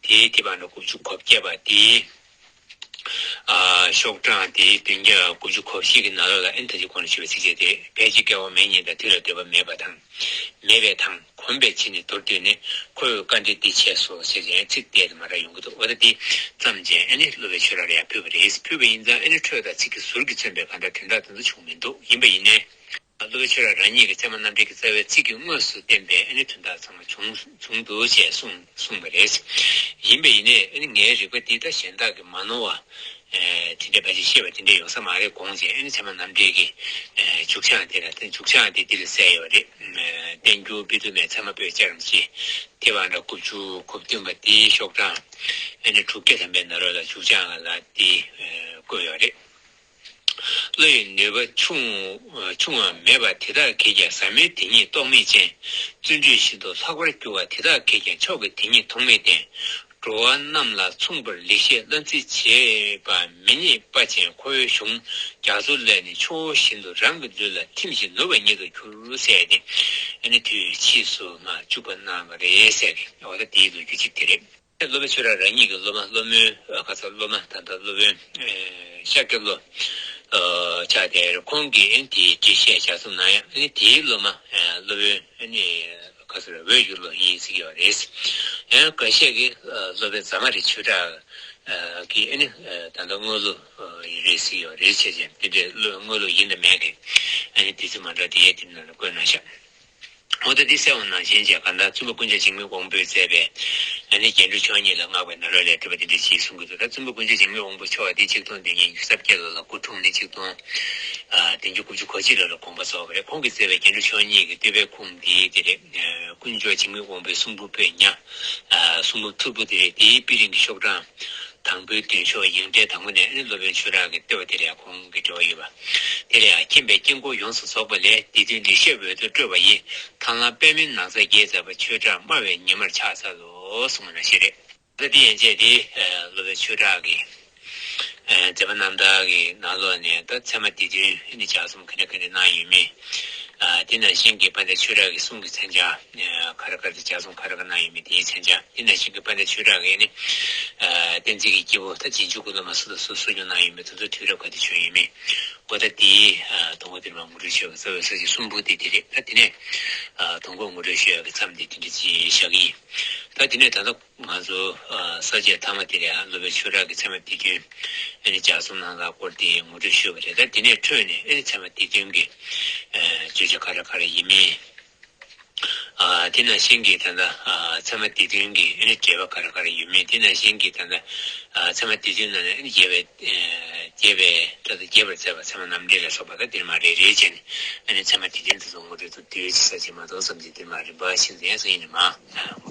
དེའི་དེ་བང་སྒྲ་དགུ་བཅུ་གོ་བརྒྱད་པ་དེའི། ཤོག་གྲངས་དེའི་བདུན་བརྒྱ་དགུ་བཅུ་གོ་བཞི་གི་ནང་ལོགས་ལ་ཨ་ནི་ད་ཅི་གོང་ལ་ཞུས་པའི་ཚིགས་བཅད་དེ། ཕལ་ཆེར་སྐྱེ་བ་མེད་ཉིད་དང་དུས་ལ་འདོད་པ་མེད་པ་དང་། མེད་པའི་དང་གོམས་པའི་ཕྱིར་ནི་མདོར་བསྡུས་ནས། ཁོ་བོས་བཀའ་འདྲི་འདི་བྱས་སོ་ཞེས་ཡང་ཚིག་བལྟས་ཏེ་མར་ར་ཡོང་གི་འདུག་འོ་ད་འདི་བརྩམས་བྱས་ཨ་ནི་སློབ་དཔོན་ཆོས་གྲགས་ལ་ཡང་ཕུལ་བ་རེད། ཕུལ་བ་ཡིན་ཙང་ཨ་ནི་འཕྲོས་དང་ཚིག་གི་ཟུར་གྱིས་མཚོན་པའི་གང་ལྟར་དོན་དག་དེ་ཚོ་བྱུང་མི་འདུག་ཡིན་པ་ཡིན་ནའི། སློབ་དཔོན་ཆོས་གྲགས་རང་ཉིད་ཀྱིས་ཚད་མ་རྣམ་འགྲེལ་གྱི་རྩ་བའི་ཚིག་གི་དངོས་སུ་བསྟན་པའི་ཨ་ནི་དོན་དག་ཚང་མ་བྱུང་བྱུང་འདུག་ཅེས་གསུངས་གསུངས་པ་རེད། ཡིན་པ་ཡིན་ནའི་ཨ་ནི་ངའི་རིག་པ་འདི་ད་གཞན་དག་གིས་མ་ནོར་བ། དེ་འདྲའི་ཕལ་ཆེར་ཤེས་པ་དེ་འདྲའི་ཡོང་ས་མ་རེད་དགོངས་བྱས་ཨ་ནི་ཚད་མ་རྣམ་འགྲེལ་གྱི་མཇུག་བྱང་དེ་ལ་མཇུག་བྱང་དེ་འདི་ལ་གསལ་ཡོད་རེད། བསྟན་འགྱུར་དཔེ་དུ་མའི་ཚད་མ་པོད་ཆ་རམ་ཆེ། དེ་བང་སྒྲ་དགུ་བཅུ་གོ་བདུན་པ་དེའི་ཤོག་གྲངས་ཨ་ནི་དྲུག་བརྒྱ་ཐམ་པའི་ནང་ལོགས་ལ་མཇུག་བྱང་ལ་དེ་བཀོད་ཡོད་རེད། བློ་ཡི་ནུས་པ་ཆུང་ཆུང་བ་མེད་པ་དེ་དག་གིས་ཀྱང་ཟག་མེད་དེ་ཉིད་རྟོག་མེད་ཅན། བརྩོན་འགྲུས་བཞིན་དུ་ལྷག་པར་གྱུར་པ་དེ་དག་གིས་ཀྱང་མཆོག་གི་དེ་ཉིད་མཐོང་མེད་བསྟན། འགྲོ་བ་རྣམས་ལ་མཚུངས་པར་ལེགས་བཤད་བློ་འཛིན་བྱེད་པ་མི་རྙེད་པ་ཅན་ཁོ་བོའི་གཞུང་རྒྱ་མཚོ་ལས་ནི་ཆུ་བོ་བཞིན་དུ་རང་གི་ལུས་ལ་ཐིམ་ཞིང་ནུབ་པ་ཉིད་དུ་གྱུར་ཟེར་ཏེ་ཨ་ནི་དུས་ཕྱིས་སུ་མར་བཅུག་པ་གནང་བ་རེད་ཟེར་གི་འོ་ད་དེའི་ལོ་རྒྱུས་གཅིག་དེ་རེད། སློབ་དཔོན་ཆོས་གྲགས་རང་ཉིད་ཀྱི་སློབ་མ་སློབ་མའི་ཁ་ས་སློབ་མ་ད་ལྟ་སློབ་དཔོན་ཤཱཀྱ་བློ་ཆགས་བསྡད་རེད། ཁོང་གིས་དེའི་འགྲེལ་བཤད་ལྗགས་རྩོམ་གནང་ཡ་དེའི་སློབ་མ་སློབ་དཔོན་ཁ་ས་འོད་འགྱུར་བློ་ཡིན་ཟེར་གྱི་ཡོད་རེད། ཡང་འགའ་ཤས་ཀྱིས་སློབ་དཔོན་རྫ་མ་རི་ཆོས་གྲགས་ གི་ཨ་ནི་ད་ལྟ་དངོས་ལུགས་རེད་ཟེར་ཡོད་རེད་བྱས་ཙང་དེ་འདྲའི་དངོས་ལུགས་ཡིན་དང་མེད་ཀྱི་ཨ་ནི་དུས་ཚོད་མ་འདྲ་དེ་ཡས་དེ་ནང་ལ་བཀོད་གནང་ཤག་འོ་ད་འདི་གསལ་བ་ནང་བཞིན་བྱས་གང་ལྟར་བཙུན་པ་ཀུན་ཁྱབ་འཇིགས་མེད་དབང་པོས་མཛད་པའི་ཨ་ནི་རྒྱན་དྲུག་མཆོག་གཉིས་ལ་བསྔགས་པའི་ནཱ་རོ་ལས་བཏུས་པ་འདི་འདྲ་ཞིག་གསུང་གི་འདུག་ད་བཙུན་པ་ཀུན་ཁྱབ་འཇིགས་མེད་དབང་པོ་མཆོག་འདི་ཆིག་སྟོང་བདུན་བརྒྱ་ཉི་ཤུ་རྩ་བརྒྱད་ལོ་ལ་སྐུ་འཁྲུངས་ནས་ཆིག་སྟོང་བདུན་བརྒྱ་དགུ་བཅུ་གོ་གཅིག་ལོ་ལ་དགོངས་པ་རྫོགས་པ་རེད། ཁོང་གིས་མཛད་པའི་རྒྱན་དྲུག་མཆོག་གཉིས་ཀྱི་བསྟོད་པའི་ཁུངས་འདི་དེ་རེད། ཀུན་མཆོག་འཇིགས་མེད་དབང་པོའི་གསུང་འབུམ་པོད་ཉ། གསུང་འབུམ་ཐོར་བུ་དེ་རེད། དེའི་དཔེ་རིང་གི་ཤོག་གྲངས་དང་པོའི་མདུན་ཤོག་ཡིག་ཕྲེང་དང་པོ་ནས་ཨ་ནི་སློབ་དཔོན་ཆོས་གྲགས་ཀྱི་བསྟོད་པ་དེ་ལ་ཡང་ཁོང་གི་འབྲེལ་བ་ཡོད་པ། དེ་ལ་ཡང་མཁྱེན་པའི་དཀྱིལ་འཁོར་ཡོངས་སུ་རྫོགས་པ་ལས། འདི་དོན་འགྲེལ་བཤད་འོད་དུ་སྤྲོས་པ་ཡི། ཐར་ལམ་པདྨའི་ནགས་ཚལ་རྒྱས་མཛད་པ། ཆོས་གྲགས་སྨྲ་བའི་ཉི་མར་ཕྱག་འཚལ་ལོ་གསུངས་པ་ནང་བཞིན་རེད། ད་འདི་ཡན་ཆད་དེ་སློབ་དཔོན་ཆོས་གྲགས་ཀྱི་མཛད་པ་རྣམ་ཐར་གྱི་ནང་ལོགས་ནས་ད་ཚད་མ་སྡེ་བདུན་ནི་ལྗགས་རྩོམ་ག་འདྲ་ག་འདྲ་གནང་ཡོད་མེད། དེ་ནང་བཞིན་གྱི་དཔལ་ལྡན་ཆོས་གྲགས་ཀྱི་གསུང་གི་མཚན་བྱང་ག་རེ་ག་རེ་ལྗགས་རྩོམ་ག་རེ་ག་གནང་ཡོད་མེད་དེའི་མཚན་བྱང་། དེ་ནང་བཞིན་གྱི་དཔལ་ལྡན་ཆོས་གྲགས་ཀྱི་ནི་བསྟན་འཛིན་གྱི་སྐྱེས་བུ་ད་རྗེས་འཇུག་གི་སློབ་མ་སུ་དང་སུ་གསོ་སྐྱོང་གནང་ཡོད་མེད་དེ་ཚོ་དུས་རབས་ག་དུས་བྱོན་ཡོད་མེད། འོ་ད་དེའི་དོན་གོ་དེ་མར་ངོ་སྤྲོད་ཞུ་བའི་རྩ་བའི་ས་བཅད་གསུམ་པོ་དེ་དེ་རེད། ད་དེ་ནས་དོན་གོ་ངོ་སྤྲོད་ཞུ་བའི་མཚམས་དེ་དེ་འདྲ་ཅིག་བཞག་གི་ཡིན། ད་དེ་ནས་ད་ལྟ་ང་ཚོ་ས་བཅད་མཐའ་མ་དེ་ལ་ཡང་སློབ་དཔོན་ཆོས་གྲགས་ཀྱི་ཚད་མ་སྡེ་བདུན་ཨ་ནི་ལྗགས་རྩོམ་རྣམ་ཐར་སྐོར་དེ་ངོ་སྤྲོད་ཞུས་པ་རེད། ད་དེ་ནས་འཕྲོས་ནས་ཨ་ནི་ཚད་མ་སྡེ་བདུན་གྱི་བརྗོད་བྱ་ག་རེ་ག་རེ་ཡིན་མིན། དེ་ནང་བཞིན་གྱི་ད་ལྟ་ཚད་མ་སྡེ་བདུན་གྱི་ཨ་ནི་འགྲེལ་པ་ག་རེ་ག་རེ་ཡོད་མིན། དེ་ནང་བཞིན་གྱི་ད་ལྟ་ཚད་མ་སྡེ་བདུན་ནང་ནས་ཨ་ནི་རྒྱས་པའི་རྒྱས་པའི་ད་ལྟ་རྒྱས་པར་མཛད་པ་ཚད་མ་རྣམ་འགྲེལ་ལ་སོགས་པ་ད་དེ་མར་རེ་རེ་བྱས་ནས་ཨ་ནི་ཚད་མ་སྡེ་བདུན་དེ་ཚོ་ངོ་སྤྲོད་དུ་བསྡུས་ཅི་ས་ཅི་མ་གཏོགས་བསམ་གྱི་དེ་མར་རིམ་པ་བཞིན་དུ་ཡང་གསུངས་ཡིན་ནི་མ།